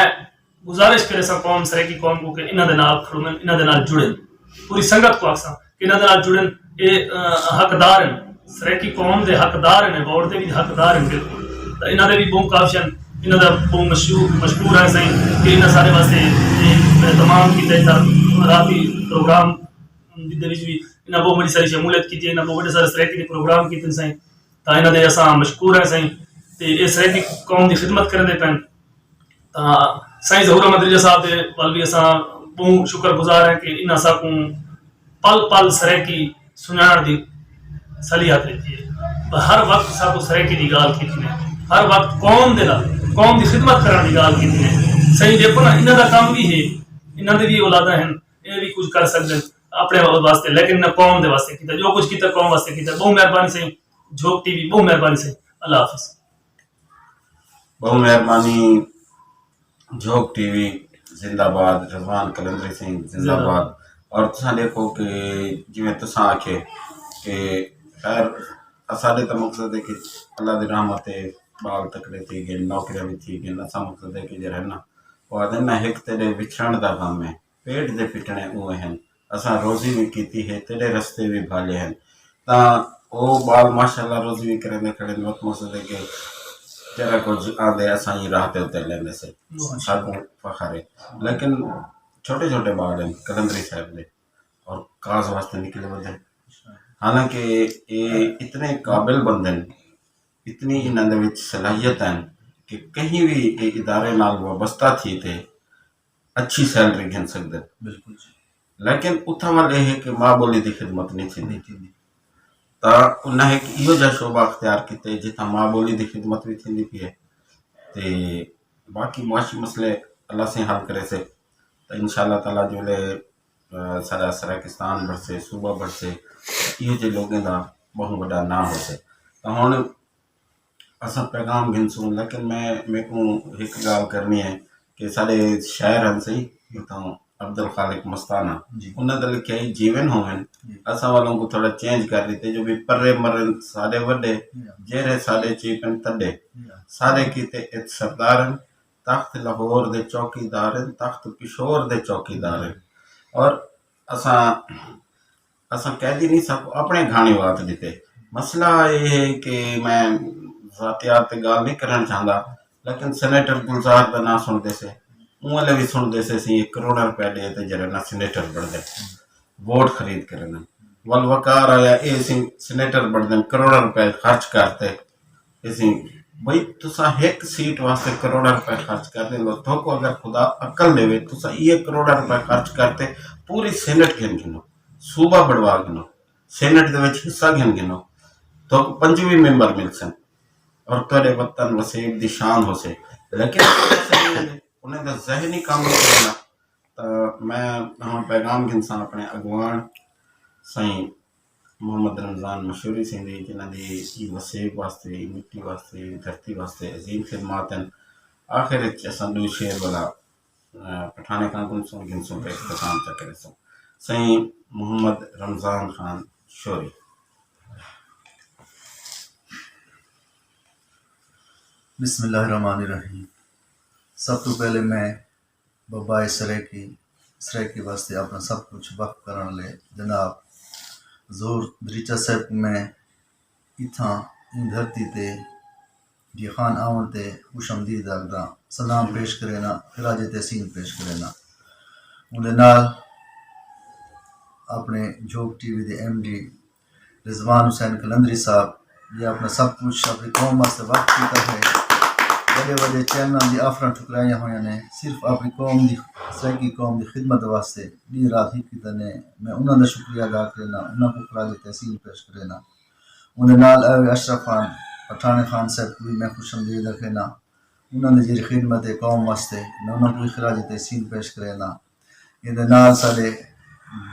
گزارش کریساں قوم، سرائیکی قوم کوں کہ انہاں دے نال کھڑون، انہاں دے نال جڑن۔ پوری سنگت کوں آکھساں کہ انہاں دے نال جڑن، اے، آ، حقدار ہن، سرائیکی قوم دے حقدار ہن، ووٹ دے وی حقدار ہن بالکل۔ تاں انہاں دے وی ٻہوں کافی ہن، انہاں دا ٻہوں مشہور، مشکور ہے سئیں کہ انہاں ساݙے واسطے اے اہتمام کیتے، تاں راتی پروگرام دے وچ وی انہاں ٻہوں وݙی ساری شمولیت کیتی، انہاں ٻہوں وݙے سارے سرائیکی دے پروگرام کیتے سئیں۔ تاں انہاں دے اساں مشکور ہیں سئیں۔ تے اے سرائیکی قوم دی خدمت کریندے پئن۔ تاں سائیں ظہور احمد رجہ صاحب دے ول وی اساں ٻہوں شکر گزار ہیں کہ انہاں ساکوں پل پل سرائیکی سنڄاݨ دی صلیحات ݙتی ہے۔ پر ہر وقت ساکوں سرائیکی دی ڳالھ کیتی نے، ہر وقت قوم دے نال، قوم دی خدمت کرݨ دی ڳالھ کیتی نے۔ سائیں ݙیکھو نا، انہاں دا کم وی ہے، انہاں دے وی اولاداں ہن، اے وی کجھ کر سڳدن اپݨے واسطے، لیکن انہاں قوم دے واسطے کیتا، جو کجھ کیتا قوم واسطے کیتا۔ ٻہوں مہربانی سائیں، جھوک ٹی وی، ٻہوں مہربانی سائیں۔ اللہ حافظ۔ ٻہوں مہربانی۔ جھوک ٹی وی زندہ باد، رضوان قلندری سئیں زندہ باد۔ اور تساں ݙیکھو کہ جیویں تساں آکھے کہ خیر، اساݙے تاں مقصد ہے کہ اللہ دی رحمت ہے، ٻال تکڑے تھی ڳئے، نوکریاں وی تھی ڳئین، اساں مقصد ہے کہ جیڑھا ہے نا، او آہدن نا، ہک تیݙے وچھڑݨ دا غم ہے، پیٹ دے پٹݨے اونویں ہن، اساں روزی وی کیتی ہے، تیݙے رستے وی بھالے ہن۔ تاں او ٻال ماشاءاللہ روزی وی کریندے کھڑے ہن، وت مقصد ہے کہ جیڑھا کجھ آندے اساں ایں راہ تے اتے لیندے سے، ساکوں فخر ہے۔ لیکن چھوٹے چھوٹے ٻال ہن قلندری صاحب دے، اور کاز واسطے نکلے ودے ہن۔ حالانکہ اے اتنے قابل بندے ہن، اتنی انہاں دے وچ صلاحیت ہن کہ کہیں وی اے ادارے نال وابستہ تھی تے اچھی سیلری گھن سڳدن۔ بالکل جی۔ لیکن اتھاں ول اے ہے کہ ماء ٻولی دی خدمت نی تھیندی۔ تاں انہاں ہک ایہو جیہا شعبہ اختیار کیتے جتھاں ماء ٻولی دی خدمت وی تھیندی پئی ہے، تے باقی معاشی مسئلے اللہ سئیں حل کریسے۔ تاں انشاءاللہ تعالیٰ جیڑھے ساݙا سرائیکستان بݨسے، صوبہ بݨسے، ایہو جیہے لوکیں دا ٻہوں وݙا ناں ہوسے۔ تاں ہݨ اساں پیغام گھنسوں، لیکن میں میکوں ہک ڳالھ کرݨی ہے کہ ساݙے شاعر ہن سئیں، اتھاں عبدالخالق مستانہ، انہاں دا لکھیا ہئی جیون ہوون، اساں ول اونکوں تھوڑا چینج کر ݙتے جو بھئی پرے مرن ساݙے وݙے، جیڑھے ساݙے چیپن تݙے، ساݙے کیتے ات سردار ہن، تخت لاہور دے چوکیدار ہن، تخت پشور دے چوکیدار ہن۔ اور اساں اساں قیدی نی، ساکوں اپݨے گھاݨے وات ݙتے۔ مسئلہ اے ہے کہ میں ذاتیات تے ڳالھ نی کرݨ چاہندا، لیکن سینیٹر گلزار دا ناں سݨدے سے، اوں ویلے وی سݨدے سے سئیں ہک کروڑاں روپے ݙے تے جیڑھا نا سینیٹر بݨدن، ووٹ خرید کریندن۔ ول وقار آیا اے سئیں سینیٹر بݨدن، کروڑاں روپے خرچ کر تے اسیں بھئی تساں ہک سیٹ واسطے کروڑاں روپے خرچ کر ݙیندو، تہاکوں اگر خدا عقل ݙیوے تساں ایہے کروڑاں روپے خرچ کر تے پوری سینٹ گھن گھنو، صوبہ بݨوا گھنو، سینٹ دے وچ حصہ گھن گھنو، تہاکوں پنجویں ممبر ملسن اور تہاݙے وطن وسیب دی شان ہوسے۔ لیکن انہیں دا ذہن ہی کم نہیں کرنا۔ تاں میں ہݨ پیغام گھنساں اپݨے اڳواݨ سئیں محمد رمضان مشوری سئیں دی، جنہاں دی ایں وسیب واسطے، ایں مٹی واسطے، ایں دھرتی واسطے عظیم خدمات ہن۔ آخر اچ اساں ݙو شعر ولا پٹھاݨے خان کوں سوں گھنسوں تے اختتام چا کریسوں۔ سئیں محمد رمضان خان شوری۔ بسم اللہ الرحمن الرحیم۔ سب توں پہلے میں بابائے سرائیکی، سرائیکی واسطے اپݨا سب کجھ وقف کرݨ آلے جناب حضور دریچہ صاحب کوں میں اتھاں ایں دھرتی تے جیخان آوݨ تے خوش آمدید آکھداں، سلام پیش کرینداں، خراج تحسین پیش کرینداں۔ اوندے نال اپݨے جھوک ٹی وی دے ایم ڈی رضوان حسین قلندری صاحب جے اپݨا سب کجھ اپݨی قوم واسطے وقف کیتا ہے۔ وݙے وݙے چیلنجاں دی آفراں ٹھکرائیاں ہوئیاں نے، صرف اپݨی قوم دی، سرائیکی قوم دی خدمت واسطے ݙینہہ رات ہک کیتے نے۔ میں انہاں دا شکریہ ادا کرینداں، انہاں کوں خراج تحسین پیش کرینداں۔ اوندے نال اے اشرف خان پٹھاݨے خان صاحب کوں وی میں خوش آمدید آکھینداں۔ انہاں دی جیڑھی خدمت ہے قوم واسطے، میں انہاں کوں وی خراج تحسین پیش کرینداں۔ ایندے نال ساݙے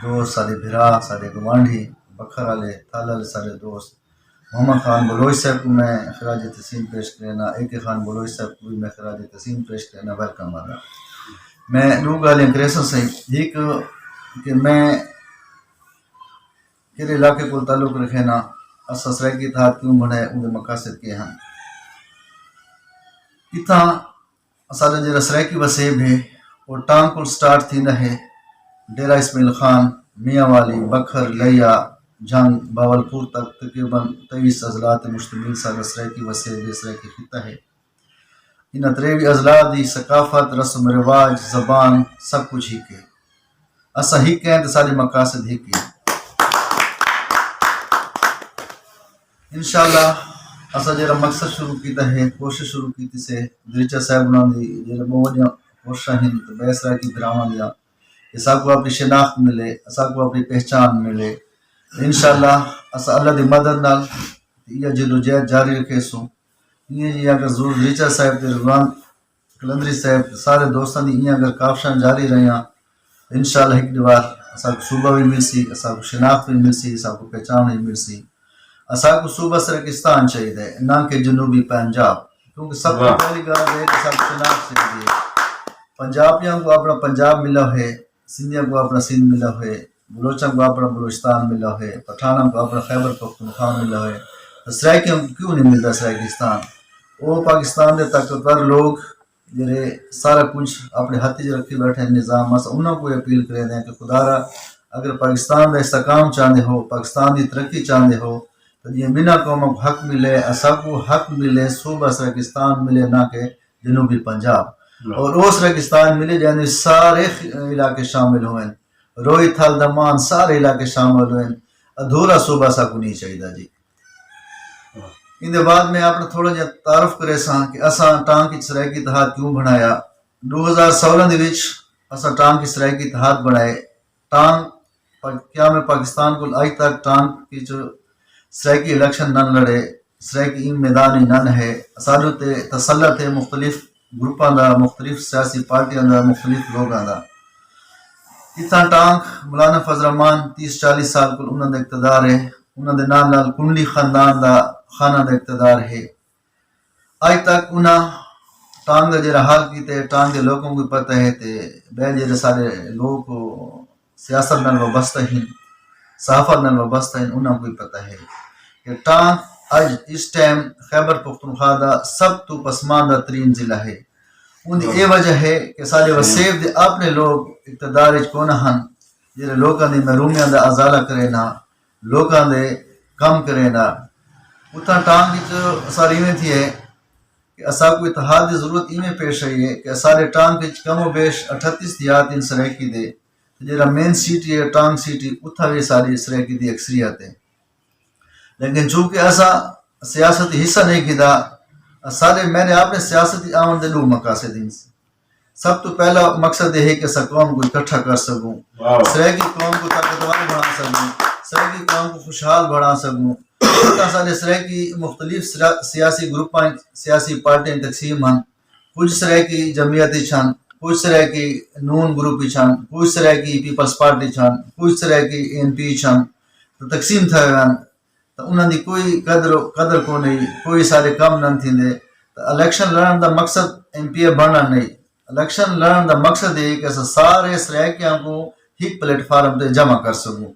دوست، ساݙے بھرا، ساݙے گوانڈھی، بکھر آلے، تھل آلے ساݙے دوست محمد خان بلوچ صاحب کوں میں خراج تحسین پیش کرینداں، اے کے خان بلوچ صاحب کوں وی میں خراج تحسین پیش کرینداں، ویلکم آہداں۔ میں ݙو ڳالھیں کریساں سئیں، ہک کہ میں کیڑھے علاقے کول تعلق رکھینداں، اساں سرائیکی اتحاد کیوں بݨائے، اوندے مقاصد کے ہن۔ اتھاں اساݙا جیڑھا سرائیکی وسیب ہے او ٹانگ کول سٹارٹ تھیندا ہے۔ ڈیرہ اسماعیل خان، میاں والی، بکھر، لیا، جھنگ، بہاولپور تک تقریبا تئیس اضلاع تے مشتمل ساݙا سرائیکی وسیب ہے، سرائیکی خطہ ہے۔ انہاں تریوی اضلاع دی ثقافت، رسم رواج، زبان سب کجھ ہک ہے۔ اساں ہک ہیں تے ساݙے مقاصد ہک ہیں۔ انشاءاللہ اساں جیڑھا مقصد شروع کیتا ہے، کوشش شروع کیتی سے، دریچہ صاحب انہاں دی جیڑھے ٻہوں وݙیاں کوششاں ہن تے ٻئے سرائیکی بھراواں دیاں، کہ ساکوں اپݨی شناخت ملے، ساکوں اپݨی پہچان ملے۔ انشاءاللہ اساں اللہ دی مدد نال ایہا جدوجہد جاری رکھیسوں۔ ایہاں جیہاں اگر ضرور ریچا صاحب تے رضوان قلندری صاحب تے سارے دوستاں دی ایہاں اگر کاوشاں جاری رہیاں، انشاءاللہ ہک ݙیہاڑ اساکوں صوبہ وی ملسی، اساکوں شناخت وی ملسی، اساکوں پہچان وی ملسی۔ اساکوں صوبہ سرکستان چاہیدا ہے، نہ کہ جنوبی پنجاب، کیونکہ سب توں پہلی ڳالھ ہے کہ اساکوں شناخت چاہیدی ہے۔ پنجابیاں کوں اپݨا پنجاب ملا ہوئے، سندھیاں کوں اپݨا سندھ ملا ہوئے، بلوچاں کوں اپݨا بلوچستان ملا ہوئے، پٹھاناں کوں اپݨا خیبر پختونخوا ملا ہوئے، تاں سرائیکیاں کوں کیوں نہیں ملدا سرائیکستان؟ او پاکستان دے طاقتور لوگ جیڑھے سارا کجھ اپݨے ہتھ اچ رکھی ٻیٹھے ہن نظام، اساں انہاں کوں اپیل کریندے ہیں کہ خدا را اگر پاکستان دا استحکام چاہندے ہو، پاکستان دی ترقی چاہندے ہو، تاں جیئیں ٻنہاں قوماں کوں حق ملے، اساکوں حق ملے، صوبہ سرائیکستان ملے، نہ کہ جنوبی پنجاب۔ اور او سرائیکستان ملے جیندے وچ سارے خ-، علاقے شامل ہوئن، روہی، تھل، دمان سارے علاقے شامل ہوئن۔ ادھورا صوبہ اساکوں نہیں چاہیدا جی۔ ایندے بعد میں اپݨا تھوڑا جیہا تعارف کریساں کہ اساں ٹانک اچ سرائیکی اتحاد کیوں بݨایا۔ ݙو ہزار سولہ دے وچ اساں ٹانک اچ سرائیکی اتحاد بݨائے۔ ٹانک پا-، قیام پاکستان کول اڄ تک ٹانک اچ سرائیکی الیکشن نن لڑے، سرائیکی ایں میدان اچ نن ہے۔ اساݙے اتے تسلط ہے مختلف گروپاں دا، مختلف سیاسی پارٹیاں دا، مختلف لوگاں دا۔ اتھاں ٹانک مولانا فضل الرحمان تیس چالیس سال کول انہاں دا اقتدار ہے، انہاں دے نال نال کنڈی خاندان دا، خاناں دا اقتدار ہے۔ اڄ تک انہاں ٹانک دا جیڑھا حال کیتے، ٹانک دے لوکاں کوں پتہ ہے تے ٻئے جیڑھے سارے لوک سیاست نال وابستہ ہن، صحافت نال وابستہ ہن، انہاں کوں پتہ ہے کہ ٹانک اڄ اس ٹائم خیبر پختونخوا دا سب توں پسماندہ ترین ضلع ہے۔ اوندی اے وجہ ہے کہ ساݙے وسیب دے اپݨے لوک اقتدار اچ کونہ ہن، جیڑھے لوکاں دی محرومیاں دا ازالہ کرین ہا، لوکاں دے کم کرین ہا۔ اتھاں ٹانک اچ اساݙی ایویں تھی ہے کہ اساکوں اتحاد دی ضرورت ایویں پیش آئی ہے کہ اساݙے ٹانک اچ کم و بیش اٹھتیس دیہات ہن سرائیکی دے، تے جیڑھا مین سٹی ہے ٹانک سٹی، اتھاں وی ساݙی سرائیکی دی اکثریت ہے۔ لیکن چونکہ اساں سیاست اچ حصہ نہیں گھدا، اساݙے، میݙے اپݨے سیاست اچ آوݨ دے ݙو مقاصد ہن۔ سب توں پہلا مقصد اے ہے کہ اساں قوم کوں اکٹھا کر سڳوں، سرائیکی قوم کوں طاقتور بݨا سڳوں، سرائیکی قوم کوں خوشحال بݨا سڳوں۔ تاں ساݙے سرائیکی مختلف سرا-، سیاسی گروپاں اچ، سیاسی پارٹیاں اچ تقسیم ہن۔ کجھ سرائیکی جمعیت اچ ہن، کجھ سرائیکی نون گروپ اچ ہن، کجھ سرائیکی پیپلز پارٹی اچ ہن، کجھ سرائیکی اے این پی اچ ہن، تاں تقسیم تھئے ہوئے ہن۔ تاں انہاں دی کوئی قدر، قدر کونہی، کوئی سارے کم نہ تھیندے۔ تاں الیکشن لڑݨ دا مقصد ایم پی اے بݨݨ نہیں۔ الیکشن لڑݨ دا مقصد اے کہ اساں سارے سرائیکیاں کوں ہک پلیٹ فارم تے جمع کر سڳوں۔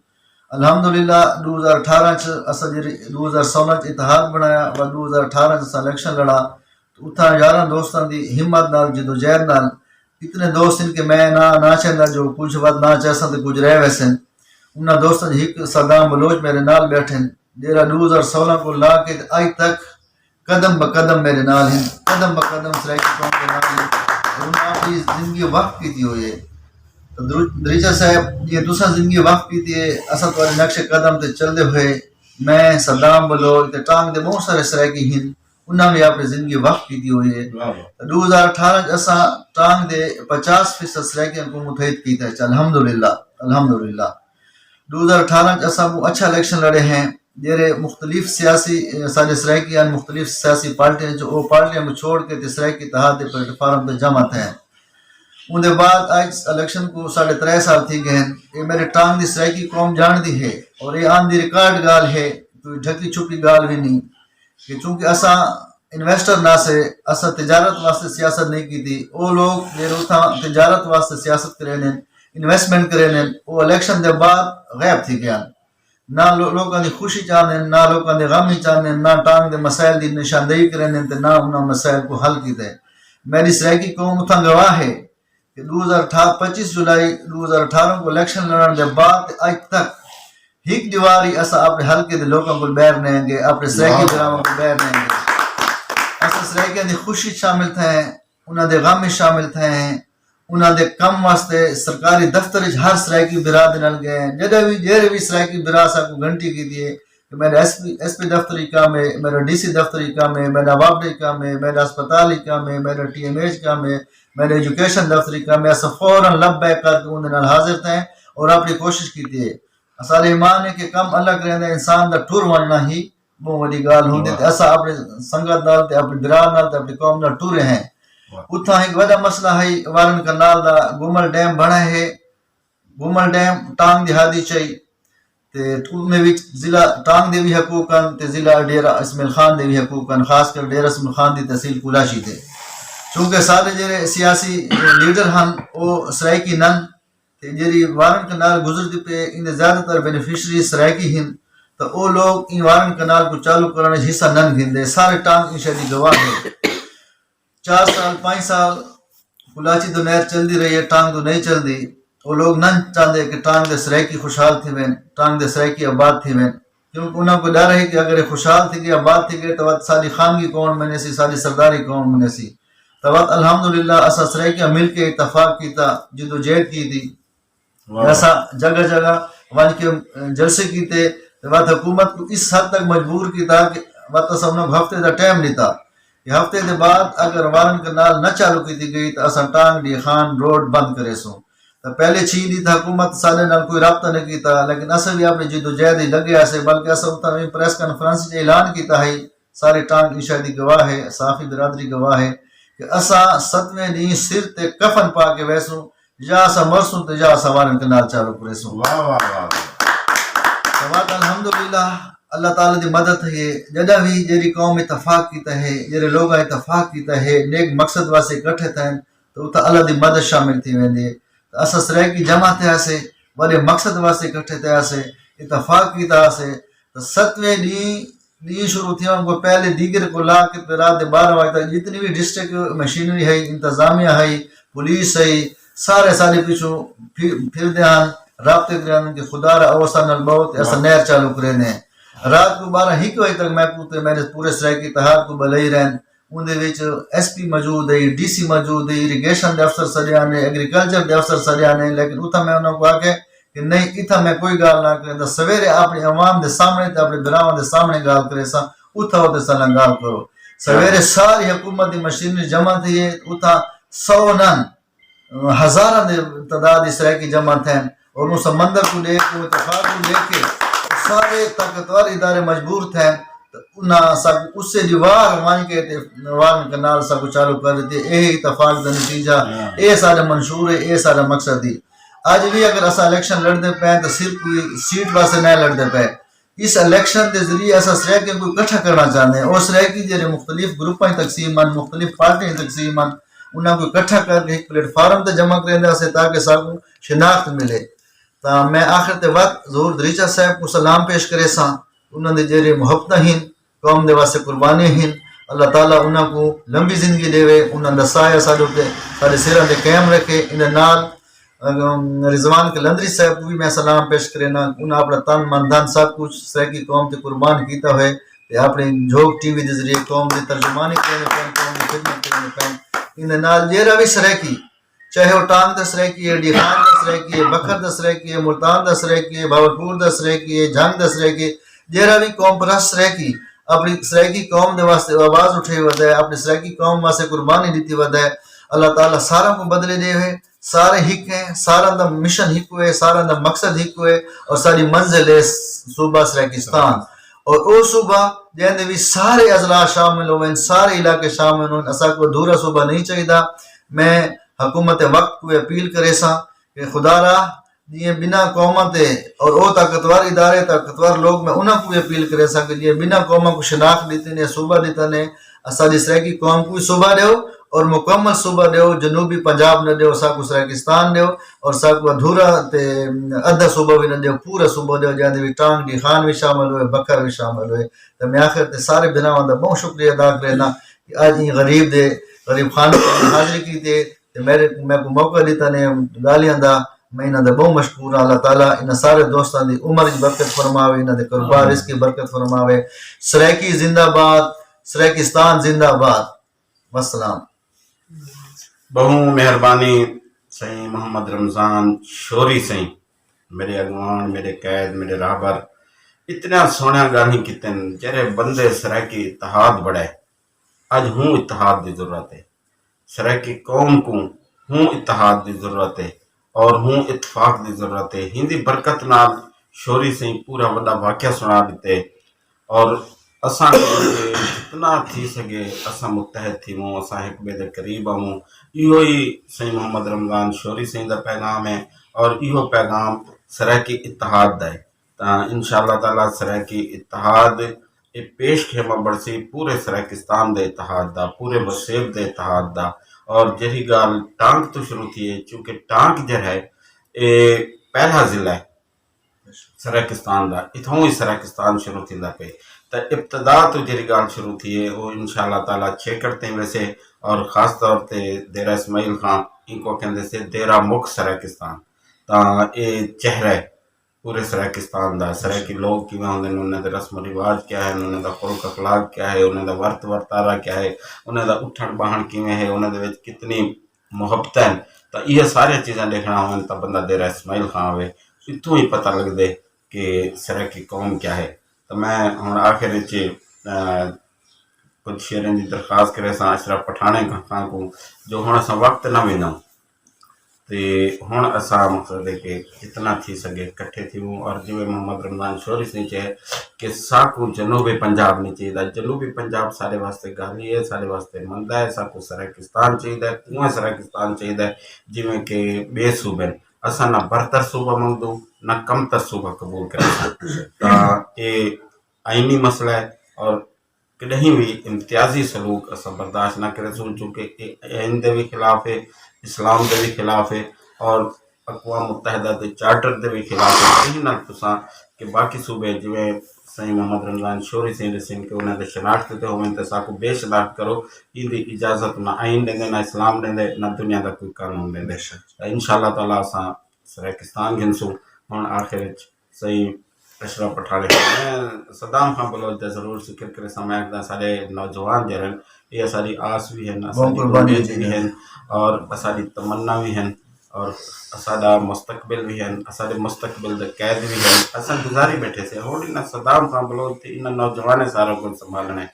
الحمدللہ ݙو ہزار اٹھارہ اچ اساں جیڑھی ݙو ہزار سولہ اچ اتحاد بݨایا، ول ݙو ہزار اٹھارہ اچ اساں الیکشن لڑا، تاں اتھاں یاراں دوستاں دی ہمت نال، جدوجہد نال، اتنے دوست ہن کہ میں نہ، نہ چیندا جو کجھ ودھ نہ چیسن تے کجھ رہ ویسن۔ انہاں دوستاں دی ہک صدام بلوچ میݙے نال ٻیٹھن، جیڑھا ݙو ہزار سولہ کوں لا کے تے اڄ تک قدم بہ قدم میݙے نال ہن، قدم بہ قدم سرائیکی قوم دے نال ہن۔ اور انہاں اپݨی زندگی وقف کیتی ہوئی ہے۔ تاں درو-، دریچہ صاحب، جیئیں تساں زندگی وقف کیتی ہے، اساں تہاݙے نقش قدم تے چلدے ہوئے، میں، صدام بلوچ تے ٹانک دے ٻہوں سارے سرائیکی ہن، انہاں وی اپݨی زندگی وقف کیتی ہوئی ہے۔ تاں ݙو ہزار اٹھارہ اچ اساں ٹانک دے پچاس فیصد سرائیکیاں کوں متحد کیتا ہے۔ الحمدللہ، الحمدللہ۔ ݙو ہزار اٹھارہ اچ اساں ٻہوں اچھا الیکشن لڑے ہیں، جیڑھے مختلف سیاسی، اے، ساݙے سرائیکی ہن، مختلف سیاسی پارٹیاں جو او پارٹیاں کوں چھوڑ کے تے سرائیکی اتحاد دے پلیٹ فارم تے جمع تھئے ہیں۔ اوندے بعد اڄ الیکشن کوں ساݙے ترے سال تھی ڳئے ہن۔ اے میݙے ٹانک دی سرائیکی قوم ڄاݨدی ہے اور اے آن دی ریکارڈ ڳالھ ہے، کوئی ڈھکی چھپی ڳالھ وی نہیں۔ کہ چونکہ اساں انویسٹر نہ سے، اساں تجارت واسطے سیاست نہیں کیتی۔ او لوگ جیڑھے اتھاں تجارت واسطے سیاست کریندن، انویسٹمنٹ کریندن، او الیکشن دے بعد غائب تھی ڳئے ہن۔ نہ لو-، لوکاں دی خوشی چاہندن، نہ لوکاں دے غم ہی چاہندن، نہ ٹانک دے مسائل دی نشاندہی کریندن تے نہ انہاں مسائل کوں حل کیتے۔ میݙی سرائیکی قوم اتھاں گواہ ہے کہ ݙو ہزار اٹھارہ، پچیس جولائی ݙو ہزار اٹھارہ کوں الیکشن لڑݨ دے بعد تے اڄ تک ہک ݙیہاڑ وی اساں اپݨے حلقے دے لوکاں کول ٻاہر نہ ڳئے، اپݨے سرائیکی بھراواں کول ٻاہر نہ ڳئے۔ اساں سرائیکیاں دی خوشی اچ شامل تھئے ہیں، انہاں دے غم اچ شامل تھئے ہیں، انہاں دے کم واسطے سرکاری دفتر اچ ہر سرائیکی بھرا دے نال ڳئے ہیں۔ جݙاں وی، جیڑھے وی سرائیکی بھرا ساکوں گھنٹی کیتی ہے، کہ میݙا ایس پی، ایس پی دفتر اچ کم ہے، میݙا ڈی سی دفتر اچ کم ہے، میݙا وابڈ اچ کم ہے، میݙا اسپتال اچ کم ہے، میݙا ٹی ایم اے اچ کم ہے، میݙا ایجوکیشن دفتر اچ کم ہے، اساں فوراً لبیک کر کے اوندے نال حاضر تھئے اور اپݨی کوشش کیتی ہے۔ اساݙے ایمان ہے کہ کم اللہ کریندے، انسان دا ٹر ونڄݨا ہی ٻہوں وݙی ڳالھ ہوندی۔ تے اساں اپݨی سنگت نال تے اپݨے بھرا نال تے اپݨی قوم نال ٹرے ہیں۔ اتھاں ہک وݙا مسئلہ ہے، وارن کنال دا گمل ڈیم بݨا ہے، گمل ڈیم ٹانگ دی ہادی چئی، تے اُن دے وچ ضلع ٹانگ دے وی حقوق ہن تے ضلع ڈیرہ اسماعیل خان دے وی حقوق ہن، خاص کر ڈیرہ اسماعیل خان دی تحصیل کلاشی تے۔ چونکہ سارے جیڑھے سیاسی لیڈر ہن، او سرائیکی نن، تے جیڑھی وارن کنال گزردی پئے، ایندے زیادہ تر بینیفیشری سرائیکی ہن، تاں او لوگ ایں وارن کنال کوں چالو کرݨ وچ حصہ نن گھندے۔ سارے ٹانگ ایں شے دی گواہ ہے۔ چار سال، پنج سال کلاچی توں نہر چلدی رہی ہے، ٹانگ توں نہیں چلدی۔ او لوگ نہ چاہندے کہ ٹانگ دے سرائیکی خوشحال تھیون، ٹانگ دے سرائیکی آباد تھیون، کیونکہ انہاں کوں ڈر ہے کہ اگر اے خوشحال تھی ڳئے، آباد تھی ڳئے، تاں وت ساݙی خانگی کون منیسی، ساݙی سرداری کون منیسی؟ تاں وت الحمدللہ اساں سرائیکیاں مل کے اتفاق کیتا، جدوجہد کیتی۔ واہ۔ اساں جگہ جگہ ونڄ کے، اے، جلسے کیتے تے وت حکومت کوں اس حد تک مجبور کیتا کہ وت اساں انہاں کوں ہفتے دا ٹائم ݙتا کہ ہفتے دے بعد اگر وارن کنال نہ چالو کیتی ڳئی تاں اساں ٹانگ ڈیہہ خان روڈ بند کریسوں۔ تاں پہلے چھی ݙینہہ تاں حکومت ساݙے نال کوئی رابطہ نہ کیتا، لیکن اساں وی اپݨی جدوجہد اچ لڳے ہاسے، بلکہ اساں اتھاں وی پریس کانفرنس اچ اعلان کیتا ہئی سارے ٹانگ عشاء دی گواہ ہے، صحافی برادری گواہ ہے کہ اساں ستویں ݙینہہ سر تے کفن پا کے ویسوں، یا اساں مرسوں تے یا اساں وارن کنال چالو کریسوں۔ واہ، واہ، واہ، واہ۔ سوات الحمدللہ، اللہ تعالیٰ دی مدد ہے۔ جݙاں وی جیڑھی قوم اتفاق کیتا ہے، جیڑھے لوگاں اتفاق کیتا ہے، نیک مقصد واسطے اکٹھے تھئن، تے اتھاں اللہ دی مدد شامل تھی ویندی ہے۔ تے اساں سرائیکی جمع تھئے ہاسے، وݙے مقصد واسطے اکٹھے تھئے ہاسے، اتفاق کیتا ہاسے، تے ستویں ݙینہہ ݙینہہ شروع تھیوݨ کوں پہلے دیگر کوں لا کے تے رات دے بارہ وڄے تک جتنی وی ڈسٹرکٹ مشینری ہئی، انتظامیہ ہئی، پولیس ہئی، سارے ساݙے پچھوں پھر، پھردے ہن، رابطے کریندے ہن کہ خدا را او اساݙے نال ٻہو تے اساں نہر چالو کریندے ہیں۔ رات کوں بارہ ہک وڄے تک میں کوں تے میݙے پورے سرائیکی اتحاد کوں ٻلئی رہن۔ اوندے وچ ایس پی موجود ہئی، ڈی سی موجود ہئی، اریگیشن دے افسر سݙے آنے، ایگریکلچر دے افسر سݙے آنے، لیکن اتھاں میں انہاں کوں آکھے کہ نہیں، اتھاں میں کوئی ڳالھ نہ کریندا، سویرے اپݨی عوام دے سامݨے تے اپݨے بھراواں دے سامݨے ڳالھ کریساں، اتھاں او تیساں نال ڳالھ کرو۔ سویرے ساری حکومت دی مشینری جمع تھی ہے، اتھاں سو نن، ہزاراں دے تعداد اچ سرائیکی جمع تھئن اور اوں سمندر کوں ݙیکھ، اوں اتفاق کوں ݙیکھ کے سارے طاقتور ادارے مجبور تھئن تے انہاں ساکوں اسے ݙیہہ وار ونڄ کے تے وارن کنال ساکوں چالو کر ݙتی۔ اے اتفاق دا نتیجہ، اے ساݙا منشور ہے، اے ساݙا مقصد ہے۔ اڄ وی اگر اساں الیکشن لڑدے پئے تاں صرف کوئی سیٹ واسطے نہ لڑدے پئے۔ اس الیکشن دے ذریعے اساں سرائیکیاں کوں اکٹھا کرݨا چاہندے ہیں۔ او سرائیکی جیڑھے مختلف گروپاں اچ تقسیم ہن، مختلف پارٹیاں اچ تقسیم ہن، انہاں کوں اکٹھا کر کے ہک پلیٹ فارم تے جمع کریندے ہاسے تاکہ ساکوں شناخت ملے۔ تاں میں آخر تے وت ظہور دریچہ صاحب کوں سلام پیش کریساں۔ انہاں دے جیڑھے محبتاں ہن، قوم دے واسطے قربانیاں ہن۔ اللہ تعالیٰ انہاں کوں لمبی زندگی ݙیوے، انہاں دا سایہ ساݙے اتے، ساݙے سراں تے قائم رکھے۔ ایندے نال، ام، رضوان قلندری صاحب کوں وی میں سلام پیش کرینداں۔ انہاں اپݨا تن، من، دھن سب کجھ سرائیکی قوم تے قربان کیتا ہوئے تے اپݨی جھوک ٹی وی دے ذریعے قوم دی ترجمانی کریندے پئن، قوم دی خدمت کریندے پئن۔ ایندے نال جیڑھا وی سرائیکی، چاہے او ٹانگ دا سرائیکی ہے، ڈیہہ خان دا سرائیکی ہے، بکھر دا سرائیکی ہے، ملتان دا سرائیکی ہے، بھاولپور دا سرائیکی ہے، جھنگ دا سرائیکی ہے، جیڑھا وی قوم پرست سرائیکی اپݨی سرائیکی قوم دے واسطے آواز اٹھائی ودے، اپݨی سرائیکی قوم واسطے قربانی ݙتی ودے، اللہ تعالیٰ ساراں کوں بدلے ݙیوے۔ سارے ہک ہیں، ساراں دا مشن ہک ہوئے، ساراں دا مقصد ہک ہوئے، اور ساݙی منزل ہے صوبہ سرائیکستان۔ اور او صوبہ جیندے وچ سارے اضلاع شامل ہوون، سارے علاقے شامل ہوون، اساکوں ادھورا صوبہ نہیں چاہیدا۔ میں حکومت وقت کوں اپیل کریساں کہ خدا را جیئیں ٻنہاں قوماں تے اور او طاقتور ادارے، طاقتور لوگ، میں انہاں کوں وی اپیل کریساں کہ جیئیں ٻنہاں قوماں کوں شناخت ݙتی نے، صوبہ ݙتا نے، اساݙی سرائیکی قوم کوں وی صوبہ ݙیو اور مکمل صوبہ ݙیو، جنوبی پنجاب نہ ݙیو، ساکوں سرائیکستان ݙیو اور ساکوں ادھورا تے ادھا صوبہ وی نہ ݙیو، پورا صوبہ ݙیو، جیندے وچ ٹانگ ݙیہہ خان وی شامل ہوئے، بکھر وی شامل ہوئے۔ تے میں آخر تے سارے بھراواں دا ٻہوں شکریہ ادا کرینداں کہ اڄ ایں غریب دے، غریب خاندان دی حاضری کیتی تے میݙے، میکوں موقع ݙتا نے ڳالھیاں دا، میں انہاں دا ٻہوں مشکور ہاں۔ اللہ تعالیٰ انہاں سارے دوستاں دی عمر اچ برکت فرماوے، انہاں دے کاروبار، آمین، رزق اچ برکت فرماوے۔ سرائیکی زندہ باد، سرائیکستان زندہ باد۔ وسلام۔ ٻہوں مہربانی سئیں محمد رمضان شوری سئیں، میݙے اڳواݨ، میݙے قائد، میݙے رہبر، اتنیاں سوہݨیاں ڳالھیں کیتن۔ جیڑھے بندے سرائیکی اتحاد بݨائے، اڄ ہوں اتحاد دی ضرورت ہے۔ سرائیکی قوم کوں ہوں اتحاد دی ضرورت ہے اور ہوں اتفاق دی ضرورت ہے۔ ہیندی برکت نال شوری سئیں پورا وݙا واقعہ سݨا ݙتے۔ اور اساں کوں جتنا تھی سڳے اساں متحد تھیووں، اساں ہک ٻئے دے قریب آووں۔ ایہو ہی سئیں محمد رمضان شوری سئیں دا پیغام ہے، اور ایہو پیغام سرائیکی اتحاد دا ہے۔ تاں انشاءاللہ تعالیٰ سرائیکی اتحاد اے پیش خیمہ بݨسی پورے سرائیکستان دے اتحاد دا، پورے وسیب دے اتحاد دا۔ اور جیڑھی ڳالھ ٹانک توں شروع تھی ہے، چونکہ ٹانک جیڑھا ہے اے پہلا ضلع ہے سرائیکستان دا، اتھوں ہی سرائیکستان شروع تھیندا پئے۔ تاں ابتدا توں جیڑھی ڳالھ شروع تھی ہے، او انشاءاللہ تعالیٰ چھیکڑ تئیں ویسے، اور خاص طور تے دیرہ اسماعیل خان، اینکوں آکھیندے سے دیرہ مکھ سرائیکستان۔ تاں اے چہرہ ہے پورے سرائیکستان دا، سرائیکی لوگ کیویں ہوندے ہن، انہاں دے رسم و رواج کیا ہن، انہاں دا خلق اخلاق کیا ہے، انہاں دا ورت ورتارا کیا ہے، انہاں دا اٹھݨ ٻہݨ کیویں ہے، انہاں دے وچ کتنی محبتاں ہن۔ تاں ایہے ساریاں چیزاں ݙیکھݨ ہوون تاں بندہ دیرہ اسماعیل خان آوے، اتھوں ہی پتہ لڳدے کہ سرائیکی قوم کیا ہے۔ تاں میں ہݨ آخر وچ، آ، کجھ شعریں دی درخواست کریساں اشرف پٹھاݨے خاں کوں، جو ہݨ اساں وقت نہ ویندوں۔ تے ہݨ اساں مقصد ہے کہ جتنا تھی سڳے کٹھے تھیووں، اور جیویں محمد رمضان شوری سئیں چئے کہ ساکوں جنوبی پنجاب نہیں چاہیدا، جنوبی پنجاب ساݙے واسطے گالی ہے، ساݙے واسطے مندا ہے، ساکوں سرائیکستان چاہیدا ہے، اونویں سرائیکستان چاہیدا ہے جیویں کہ ٻئے صوبے ہن۔ اساں نہ برتر صوبہ منگدوں، نہ کمتر صوبہ قبول کریساں۔ تاں اے آئینی مسئلہ ہے، اور کݙاہیں وی امتیازی سلوک اساں برداشت نہ کریسوں، چونکہ اے آئین دے وی خلاف ہے، اسلام دے وی خلاف ہے، اور اقوام متحدہ دے چارٹر دے وی خلاف ہے۔ ایں نال تساں کہ باقی صوبے جیویں سئیں محمد رمضان شوری سئیں ݙسن کہ انہاں دے شناخت تے ہوون تے ساکوں بے شناخت کرو، ایندی اجازت نہ آئین ݙیندے، نہ اسلام ݙیندے، نہ دنیا دا کوئی قانون ݙیندے۔ تاں انشاءاللہ تعالیٰ اساں سرائیکستان گھنسوں۔ ہݨ آخر وچ سئیں اشرف پٹھاݨے۔ میں صدام خان بلوچ دا ضرور ذکر کریساں۔ میں آکھداں ساݙے نوجوان جیڑھے ہن، اے اساݙی آس وی ہن، اساݙی امید وی ہن، اور اساݙی تمنا وی ہن، اور اساݙا مستقبل وی ہن، اساݙے مستقبل دے قائد وی ہن۔ اساں گزاری ٻیٹھے سے، ہݨ انہاں صدام خان بلوچ تے انہاں نوجوانیں سارے کوں سنبھالݨا ہے۔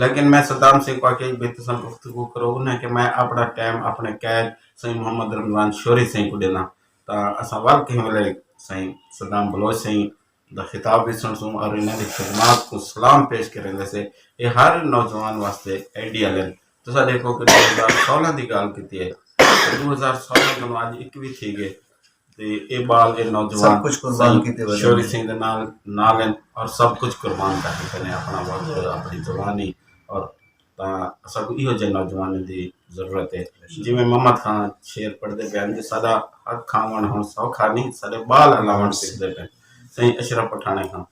لیکن میں صدام سئیں کوں آکھیا بھئی تساں گفتگو کرو، انہاں کہ میں اپݨا ٹائم اپݨے قائد سئیں محمد رمضان شوری سئیں کوں ݙینداں۔ تاں اساں ول کہیں ویلے سئیں صدام بلوچ سئیں دا خطاب وی سݨسوں اور انہاں دی خدمات کوں سلام پیش کریندے سے۔ اے ہر نوجوان واسطے آئیڈیل ہن۔ تساں ݙیکھو کہ ݙو ہزار سولہ دی ڳالھ کیتی ہے، ݙو ہزار سولہ کنوں اڄ اکوی تھی ڳئے، تے اے ٻال، اے نوجوان سب کجھ قربان سئیں کیتے ودے شوری سئیں دے نال، نال ہن اور سب کجھ قربان کر ݙتے نے، اپݨا وقت، اپݨی جوانی، اور تاں اساکوں ایہو جہے نوجوانیں دی ضرورت ہے۔ جیویں محمد خان شعر پڑھدے پئے ہن کہ ساݙا حق کھاوݨ ہݨ سوکھا نہیں، ساݙے ٻال ہلاوݨ سکھدے پئے۔ سئیں اشرف پٹھاݨے خاں۔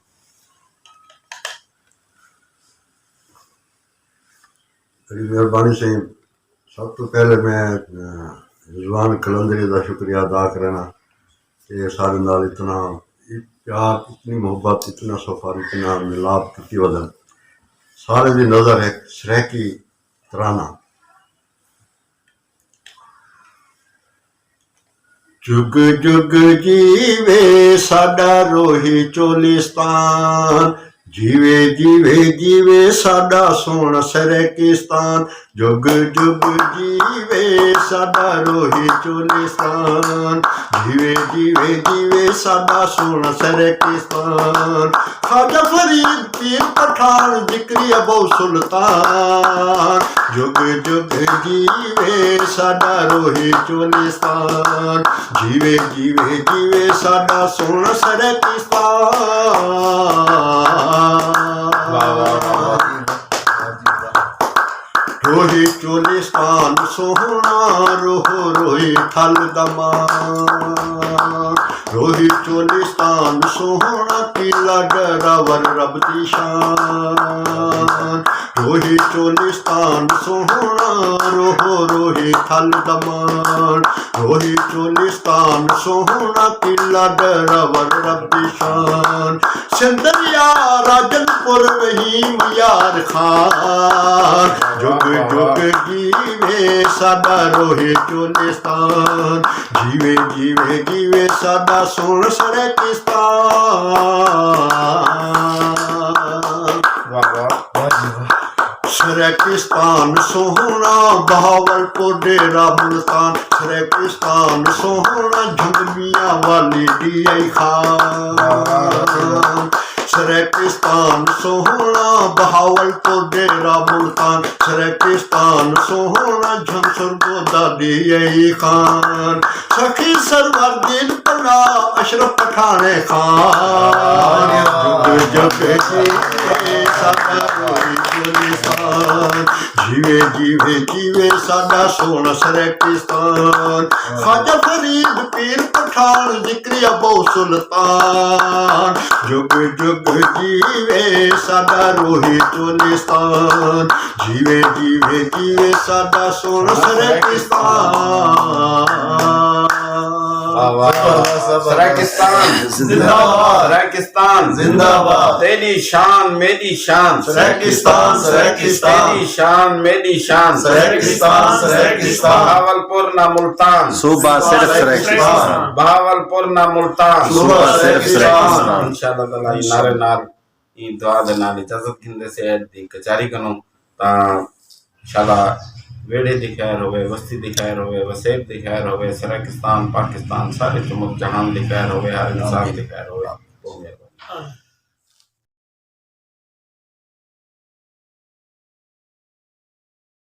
بڑی مہربانی سئیں۔ سب توں پہلے میں، آ، رضوان قلندری دا شکریہ ادا کرینا کہ ساݙے نال اتنا پیار، اتنی محبت، اتنا سفر، اتنا ملاپ کیتی ودن۔ سارے دی نظر ہک سرائیکی ترانہ۔ جگ جگ جیوے ساݙا روہی چولستان، جیوے جیوے جیوے ساݙا سوہݨا سرائیکستان۔ جگ جگ جیوے ساݙا روہی چولستان، جیوے جیوے جیوے ساݙا سوہݨا سرائیکستان۔ خواجہ فرید پیر پٹھاݨ ذکری ابو سلطان۔ جگ جگ جیوے ساݙا روہی چولستان، جیوے جیوے جیوے ساݙا سوہݨا سرائیکستان۔ واہ، واہ، واہ، واہ۔ روہی چولستان سوہݨا، روہ روہی تھل دمان۔ روہی چولستان سوہݨا، قلعہ ڈیراور رب دی شان۔ روہی چولستان سوہݨا، روہ روہی تھل دمان۔ روہی چولستان سوہݨا، قلعہ ڈیراور رب دی شان۔ سندھ یار راجن پور رحیم یار خان۔ جگ جگ جیوے ساݙا روہی چولستان، جیوے جیوے جیوے ساݙا سوہݨا سرائیکستان۔ واہ، واہ، واہ جی واہ۔ سر سرائیکستان سوہݨا، بہاول پور ڈیرہ ملتان، سرائیکستان سوہݨا، جھنگ میاں والی ڈی آئی خان۔ سرائیکستان سوہݨا، بہاول پور ڈیرہ ملتان، سرائیکستان سوہݨا، جھنگ سرگودھا ڈی آئی خان۔ سخی سرور دین پناہ، اشرف پٹھاݨے خان۔ جگ جگ جیوے ساݙا روہی چولیستان، جیوے جیوے جیوے ساݙا سوہݨا سرائیکستان۔ خواجہ فرید پیر پٹھاݨ، ذکری ابو سلطان، جگ جگ جیوے ساݙا روہی چولیستان، جیوے جیوے جیوے ساݙا سوہݨا سرائیکستان۔ واہ، واہ، واہ۔ سرائیکستان زندہ باد۔ سرائیکستان زندہ باد۔ تیݙی شان میݙی شان۔ سرائیکستان، سرائیکستان۔ تیݙی شان میݙی شان۔ سرائیکستان، سرائیکستان۔ بہاولپور نہ ملتان۔ صوبہ صرف سرائیکستان۔ بہاولپور نہ ملتان۔ صوبہ صرف سرائیکستان۔ انشاءاللہ تعالیٰ ایں نعرے نال، ایں دعا دے نال اجازت گھندے سے عید دی کچاری کنوں۔ تاں انشاءاللہ ویڑھے دی خیر ہووے، وستی دی خیر ہووے، وسیب دی خیر ہووے، سرائیکستان، پاکستان، سارے جمک جہان دی خیر ہووے، ہر انسان دی خیر ہووے۔